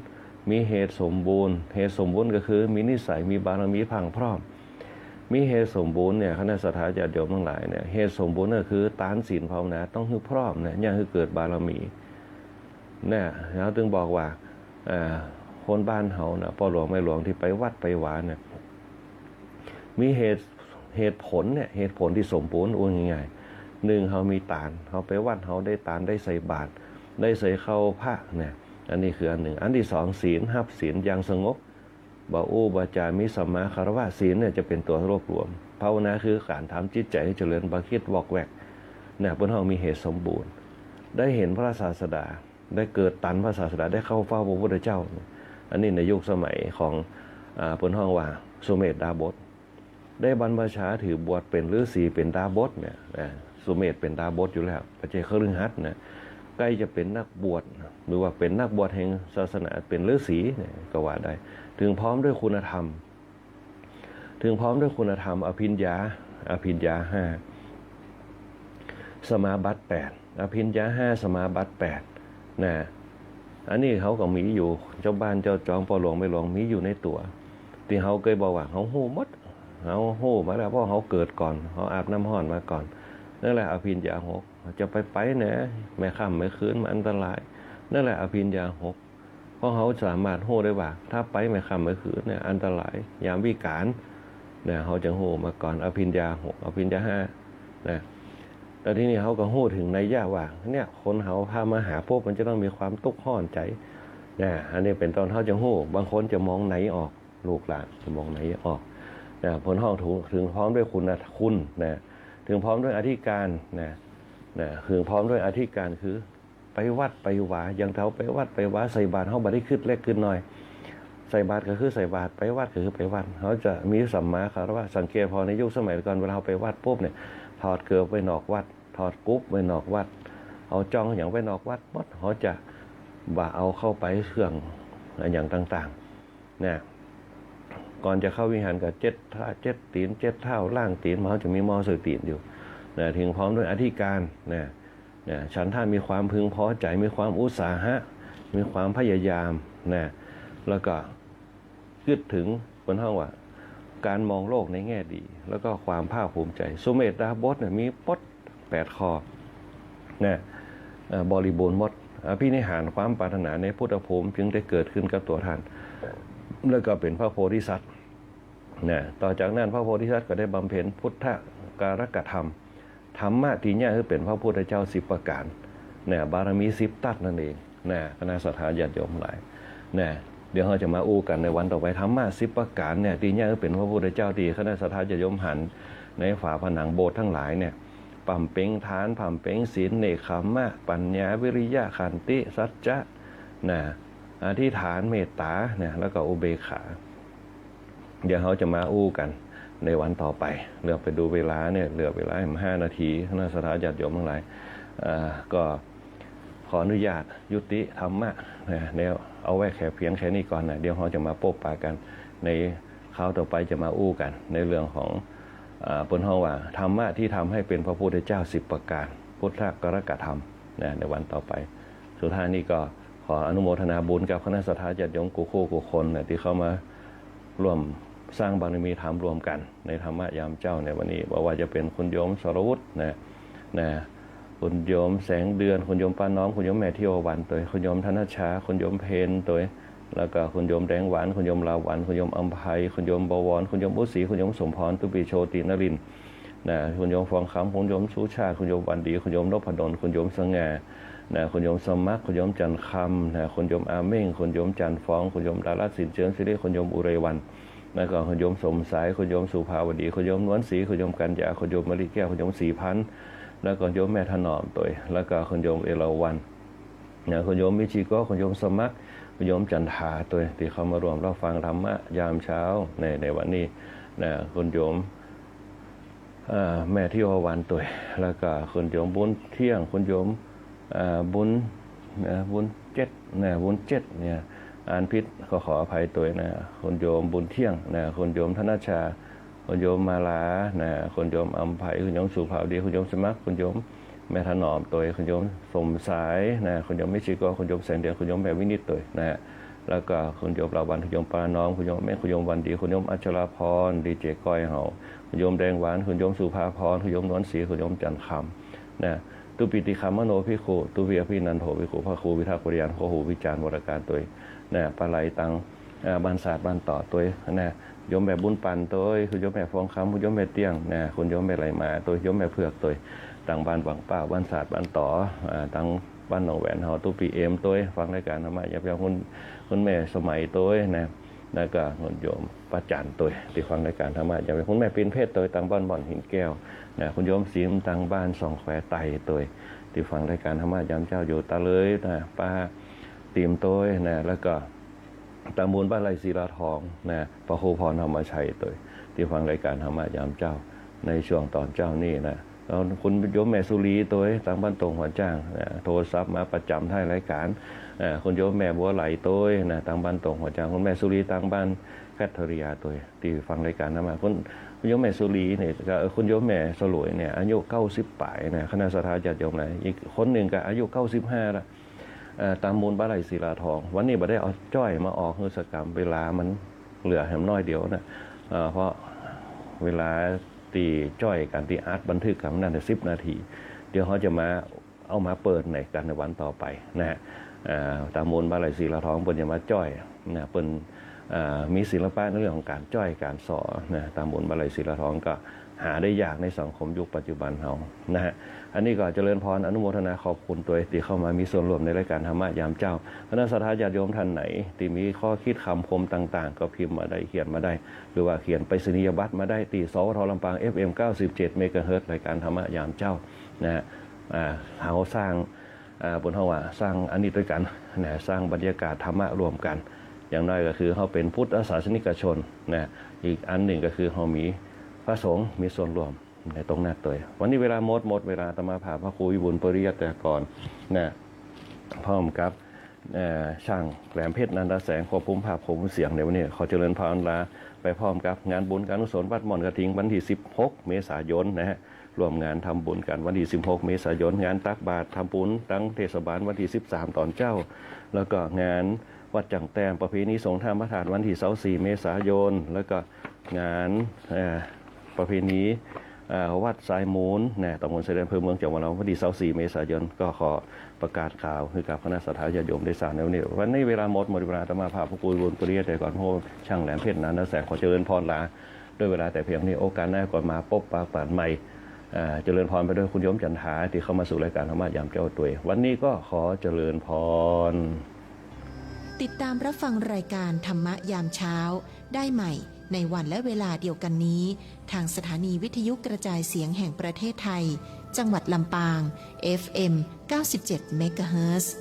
มีเหตุสมบูรณ์ เหตุสมบูรณ์ก็คือมีนิสัย มีบารมีพรั่งพร้อม มีเหตุสมบูรณ์เนี่ย คณะศรัทธาญาติโยมตังหลายเนี่ย เหตุสมบูรณ์ก็คือตานศีลภาวนาต้องหื้อพร้อมนะ เยียะหื้อเกิดบารมี นะ เฮาจึงบอกว่า อ่า คนบ้านเฮานะ ป้อหลวงแม่หลวงตี้ไปวัดไปวาเนี่ย มีเหตุ เหตุผลเนี่ย เหตุผลตี้สมบูรณ์ อู้ง่ายๆ นึ่ง เฮามีตาน เฮาไปวัด เฮาได้ตาน ได้ใส่บาตร ได้ใส่ข้าวพระเนี่ย อันนี้คืออันนึ่ง อันตี้สอง ศีล ฮับศีลอย่างสงบ บ่อู้บ่จ๋า มีสัมมาคารวะ ศีลเนี่ยจะเป๋นตั๋วรวบรวม ภาวนาคือก๋านทำจิตใจ๋หื้อเจริญ บ่กึ๊ดวอกแวก เนี่ย เปิ้นฮ้องมีเหตุสมบูรณ์ ได้เห็นพระศาสดา ได้เกิดตันพระศาสดา ได้เข้าเฝ้าพระพุทธเจ้า อันนี้ในยุคสมัยของ อ่า เปิ้นฮ้องว่าสุเมธดาบส ได้บรรพชาถือบวชเป๋นฤๅษี เป๋นดาบสเนี่ย อ่า สุเมธเป๋นดาบสอยู่แล้ว บ่ใจ้คฤหัสถ์นะ ใก้จะเป๋นนักบวช หรือว่าเป๋นนักบวชแห่งศาสนา เป๋นฤๅษีเนี่ยก็ว่าได้ ถึงพร้อมด้วยคุณธรรม ถึงพร้อมด้วยคุณธรรม อภิญญา อภิญญาห้า สมาบัติแปด อภิญญาห้า สมาบัติแปด นะ อันนี้เฮาก็มีอยู่ เจ้าบ้านเจ้าจอง ป้อหลวงแม่หลวง มีอยู่ในตั๋ว ตี้เฮาเกยบอกว่าเฮาฮู้หมด เฮาฮู้มาแล้ว เพราะเฮาเกิดก่อน เฮาอาบน้ำฮ้อนมาก่อน นั่นแหละอภิญญาหก จะไปไปนะ แม่ค่ำแม่คืนมันอันตราย นั่นแหละอภิญญาหก เพราะเฮาสามารถฮู้ได้ว่า ถ้าไปแม่ค่ำแม่คืนเนี่ยอันตราย ยามวิกาล นะ เฮาจะฮู้มาก่อน อภิญญาหก อภิญญาห้า นะ แล้วทีนี้เฮาก็ฮู้เถิงนัยยะว่า เนี่ย คนเฮาผ่ามาหาภพมันจะต้องมีความตุ๊กข์ฮ้อนใจ๋ นะ อันนี้เป๋นต้น เฮาจะฮู้ บางคนจะมองในออก ลูกหลานจะมองในออก นะ เปิ้นฮ้องเถิง เถิงพร้อมด้วยคุณ คุณ นะ เถิงพร้อมด้วยอธิการ นะ นะ เถิงพร้อมด้วยอธิการ คือ ไปวัดไปวา อย่างเฮาไปวัดไปวา ใส่บาตร เฮาบ่ได้กึ๊ดเล็กกึ๊ดน้อย ใส่บาตรก็คือใส่บาตร ไปวัดก็คือไปวัด เฮาจะมีสัมมาคารวะ สังเกตผ่อในยุคสมัยก่อน เวลาเฮาไปวัดปุ๊บเนี่ย ถอดเกิบไว้นอกวัด ถอดกุ๊บไว้นอกวัด เอาจ้องหยังไว้นอกวัดหมด เฮาจะบ่เอาเข้าไปเครื่องอะหยังต่างๆ นะ ก่อนจะเข้าวิหารก็เจ็ดเท้า เจ็ดตี๋น เจ็ดเท้า ล้างตี๋น เฮาจะมีหม้อใส่ตี๋นอยู่ นะ เถิงพร้อมด้วยอธิการ นะ นะ ฉันทะ มีความพึงพอใจ๋ มีความอุตสาหะ มีความพยายาม นะ แล้วก็กึ๊ดเถิง เปิ้นฮ้องว่า การมองโลกในแง่ดี แล้วก็ความภาคภูมิใจ๋ สุเมตตาบทเนี่ยมีหมดแปดข้อ นะ เอ่อ บริบูรณ์หมด อภินิหาร ความปรารถนาในพุทธภูมิจึงได้เกิดขึ้นกับตั๋วท่าน แล้วก็เป๋นพระโพธิสัตว์ นะ ต่อจากนั้นพระโพธิสัตว์ก็ได้บำเพ็ญพุทธการกธรรม ธรรมะตี้เยียะหื้อเป๋นพระพุทธเจ้าสิบประก๋าน นะ บารมีสิบตั๊ดนั่นเอง นะ คณะศรัทธาญาติโยมหลาย นะ เดี๋ยวเฮาจะมาอู้กั๋นในวันต่อไป ธรรมะสิบประก๋านเนี่ย ตี้เยียะหื้อเป๋นพระพุทธเจ้า ตี้คณะศรัทธาญาติโยมหันในฝาผนังโบสถ์ตังหลายเนี่ย บำเพ็ญทาน บำเพ็ญศีล เนกขัมมะ ปัญญา วิริยะ ขันติ สัจจะ นะ อธิษฐาน เมตตา นะ แล้วก็อุเบกขา เดี๋ยวเฮาจะมาอู้กั๋นในวันต่อไป เหลือไปดูเวลาเนี่ย เหลือเวลาห้านาที คณะศรัทธาญาติโยมตังหลาย เอ่อ ก็ขออนุญาตยุติธรรมะ นะ แล้วเอาไว้แค่เพียงแค่นี้ก่อน นะ เดี๋ยวเฮาจะมาปบปะกั๋นในคราวต่อไป จะมาอู้กั๋นในเรื่องของ เอ่อ เปิ้นฮ้องว่า ธรรมะที่ทำให้เป็นพระพุทธเจ้าสิบประก๋าน พุทธการกธรรม นะ ในวันต่อไป สุดท้ายนี้ก็ขออนุโมทนาบุญกับคณะศรัทธาญาติโยมกู้คู่กู้คนนะ ตี้เข้ามาร่วมสร้างบารมีธรรมร่วมกั๋นในธรรมะยามเจ๊าในวันนี้ บ่ว่าจะเป๋นคุณโยมสรวุฒินะ นะ คุณโยมแสงเดือน คุณโยมป้าน้อม คุณโยมแม่ทิวาวัลย์ตวย คุณโยมธนชชา คุณโยมเพญตวย แล้วก็คุณโยมแดงหวาน คุณโยมลาวัลย์ คุณโยมอำไพ คุณโยมบวร คุณโยมอุศรี คุณโยมสมพร ตุ๊ปีโชตินรินทร์ นะ คุณโยมฟองคำ คุณโยมสุชาติ คุณโยมวันดี คุณโยมนพดล คุณโยมสง่า นะ คุณโยมสมัคร คุณโยมจันทร์คำ นะ คุณโยมอาเม่ง คุณโยมจันทร์ฟอง คุณโยมดารัตน์ สินเจิมสิริ คุณโยมอุไรวรรณ แล้วก็คุณโยมสมสาย คุณโยมสุภาวดี คุณโยมนวลศรี คุณโยมกัญญา คุณโยมมะลิแก้ว คุณโยมศรีพันธ์ แล้วก็โยมแม่ถนอมตวย แล้วก็คุณโยมเอราวัณ นะ คุณโยมมิจิโกะ คุณโยมสมัคร คุณโยมจันทาตวย ตี้เข้ามาร่วมรับฟังธรรมะยามเจ๊าใน ในวันนี้ นะ คุณโยม เอ่อ แม่ทิวาวัลย์ตวย แล้วก็คุณโยมบุญเที่ยง คุณโยม เอ่อ บุญ นะ บุญเจ็ด นะ บุญเจ็ดเนี่ย อ่านผิดก็ขออภัยตวยนะ คุณโยมบุญเที่ยงนะ คุณโยมธนชชา คุณโยมมาลานะ คุณโยมอำไพ คุณโยมสุภาวดี คุณโยมสมัคร คุณโยมแม่ถนอมตวย คุณโยมสมสายนะ คุณโยมมิจิโกะ คุณโยมแสงเดือน คุณโยมแม่วินิจตวยนะ แล้วก็คุณโยมลาวัลย์ คุณโยมป้าน้อม คุณโยมเม่ง คุณโยมวันดี คุณโยมอัชราพร ดีเจก้อยเฮา คุณโยมแดงหวาน คุณโยมสุภาพร คุณโยมนวลศรี คุณโยมจันทร์คำ นะ ตุ๊ปีติคามโนภิกขุ ตุ๊ปีอภินันโทภิกขุ พระครูพิทักษ์ปริญญา พระครูวิจารณ์วรการตวย นะ ปาลัยตัง อ่า บ้านศาสตร์บ้านต่อตวย นะ โยมแม่บุญปันตวย คุณโยมแม่ฟองคำ คุณโยมแม่เตี้ยง นะ คุณโยมแม่ไหลมาตวย โยมแม่เผือกตวย ตังบ้านวังเป้า บ้านศาสตร์บ้านต่อ อ่า ตังบ้านหนองแหวนเฮา ตุ๊ปีเอมตวย ฟังรายก๋านธรรมะยามเจ๊า คุณ คุณแม่สมัยตวย นะ แล้วก็คุณโยมป้าจันตวย ตี้ฟังรายก๋านธรรมะยามเจ๊า คุณแม่ปิ่นเพชรตวย ตังบ้านบ่อนหินแก้ว นะ คุณโยมศรีตังบ้านสองแควไตตวย ตี้ฟังรายก๋านธรรมะยามเจ๊าอยู่ตาเลยนะ ป้าติมตวยนะ แล้วก็ ตำบลบ้านไร่ศิลาทองนะ พระครูพรธรรมชัยตวย ตี้ฟังรายก๋านธรรมะยามเจ๊า ในช่วงตอนเจ๊านี้นะ แล้วคุณโยมแม่สุรีตวย ตังบ้านตงหัวจ้างนะ โทรศัพท์มาประจ๋ำท้ายรายก๋าน อ่า คุณโยมแม่บัวไหลตวยนะ ตังบ้านตงหัวจ้าง คุณแม่สุรีตังบ้านแคทเธอรียาตวย ตี้ฟังรายก๋านธรรมะ คุณ คุณโยมแม่สุรีเนี่ย กับคุณโยมแม่สลวยเนี่ย อายุเก้าสิบปลายนะ คณะศรัทธาญาติโยมหลาย อีกคนนึ่งก็อายุเก้าสิบห้าละ เอ่อ ตำบลบ้านไร่ศิลาทอง วันนี้บ่ได้เอาจ้อยมาออกหื้อสักกำ เวลามันเหลือแหมน้อยเดียวนะ เอ่อ เพราะเวลาตี้จ้อยกั๋น ตี้อัดบันทึกกั๋นนั่นน่ะสิบนาที เดี๋ยวเฮาจะมาเอามาเปิดในกั๋นในวันต่อไปนะฮะ เอ่อ ตำบลบ้านไร่ศิลาทองเปิ้นจะมาจ้อยนะ เปิ้น เอ่อ มีศิลปะในเรื่องของก๋านจ้อยก๋านสอนะ ตำบลบ้านไร่ศิลาทองก็ หาได้ยากในสังคมยุคปัจจุบันเฮานะฮะ อันนี้ก็เจริญพรอนุโมทนาขอบคุณตวยตี้เข้ามามีส่วนร่วมในรายการธรรมะยามเจ๊า คณะศรัทธาญาติโยมท่านไหนตี้มีข้อคิดคำคมต่างๆ ก็พิมพ์มาได้ เขียนมาได้ หรือว่าเขียนไปรษณียบัตรมาได้ตี้ สวท ลำปาง เอฟเอ็ม เก้าสิบเจ็ด เมกะเฮิรตซ์ รายการธรรมะยามเจ๊านะฮะ อ่า เฮาสร้าง อ่า เปิ้นฮ้องว่าสร้างอันนี้ตวยกั๋นนะ สร้างบรรยากาศธรรมะร่วมกั๋น อย่างน้อยก็คือเฮาเป๋นพุทธศาสนิกชนนะ อีกอันนึ่งก็คือเฮามีพระสงฆ์มีส่วนร่วมในตรงนั้นตวย วันนี้เวลาหมด หมดเวลา อาตมาภาพพระครูวิบูลย์ ปริยัตยากรนะ พร้อมกับ เอ่อ ช่างแหลมเพชร นันทแสง ควบคุมภาพควบคุมเสียง ในวันนี้ขอเจริญพรลาไปพร้อมกับงานบุญการกุศลวัดม่อนกระถิน วันตี้สิบหก เมษายนนะฮะ ร่วมงานทำบุญกั๋นวันตี้สิบหก เมษายน งานตักบาตรทำบุญตังเทศบาลวันตี้สิบสาม ต๋อนเจ๊า แล้วก็งานวัดจั่งแต้มประเพณีสงฆ์ธรรมธาตุวันตี้ซาวสี่ เมษายน แล้วก็งาน เอ่อ ประเพณี เอ่อ วัดทรายมูลนะ ตำบลทรายแดน อำเภอเมือง จังหวัดลำปาง วันตี้ซาวสี่ เมษายน ก็ขอประกาศข่าวหื้อกับคณะศรัทธาญาติโยมได้ทราบในวันนี้ วันนี้เวลาหมด หมดเวลา อาตมาภาพพระครูวิบูลย์ ปริยัตยากร พร้อมช่างแหลมเพชร นันทแสง ขอเจริญพรลา ด้วยเวลาแต่เพียงนี้ โอกาสหน้าก็มาปะปะกั๋นใหม่ อ่า เจริญพรไปด้วยคุณโยมจันทาตี้เข้ามาสู่รายการธรรมะยามเจ๊าตวย วันนี้ก็ขอเจริญพร ติดตามรับฟังรายการธรรมะยามเช้าได้ใหม่ในวันและเวลาเดียวกันนี้ ทางสถานีวิทยุกระจายเสียงแห่งประเทศไทย จังหวัดลำปาง เอฟเอ็ม เก้าสิบเจ็ด เมกะเฮิรตซ์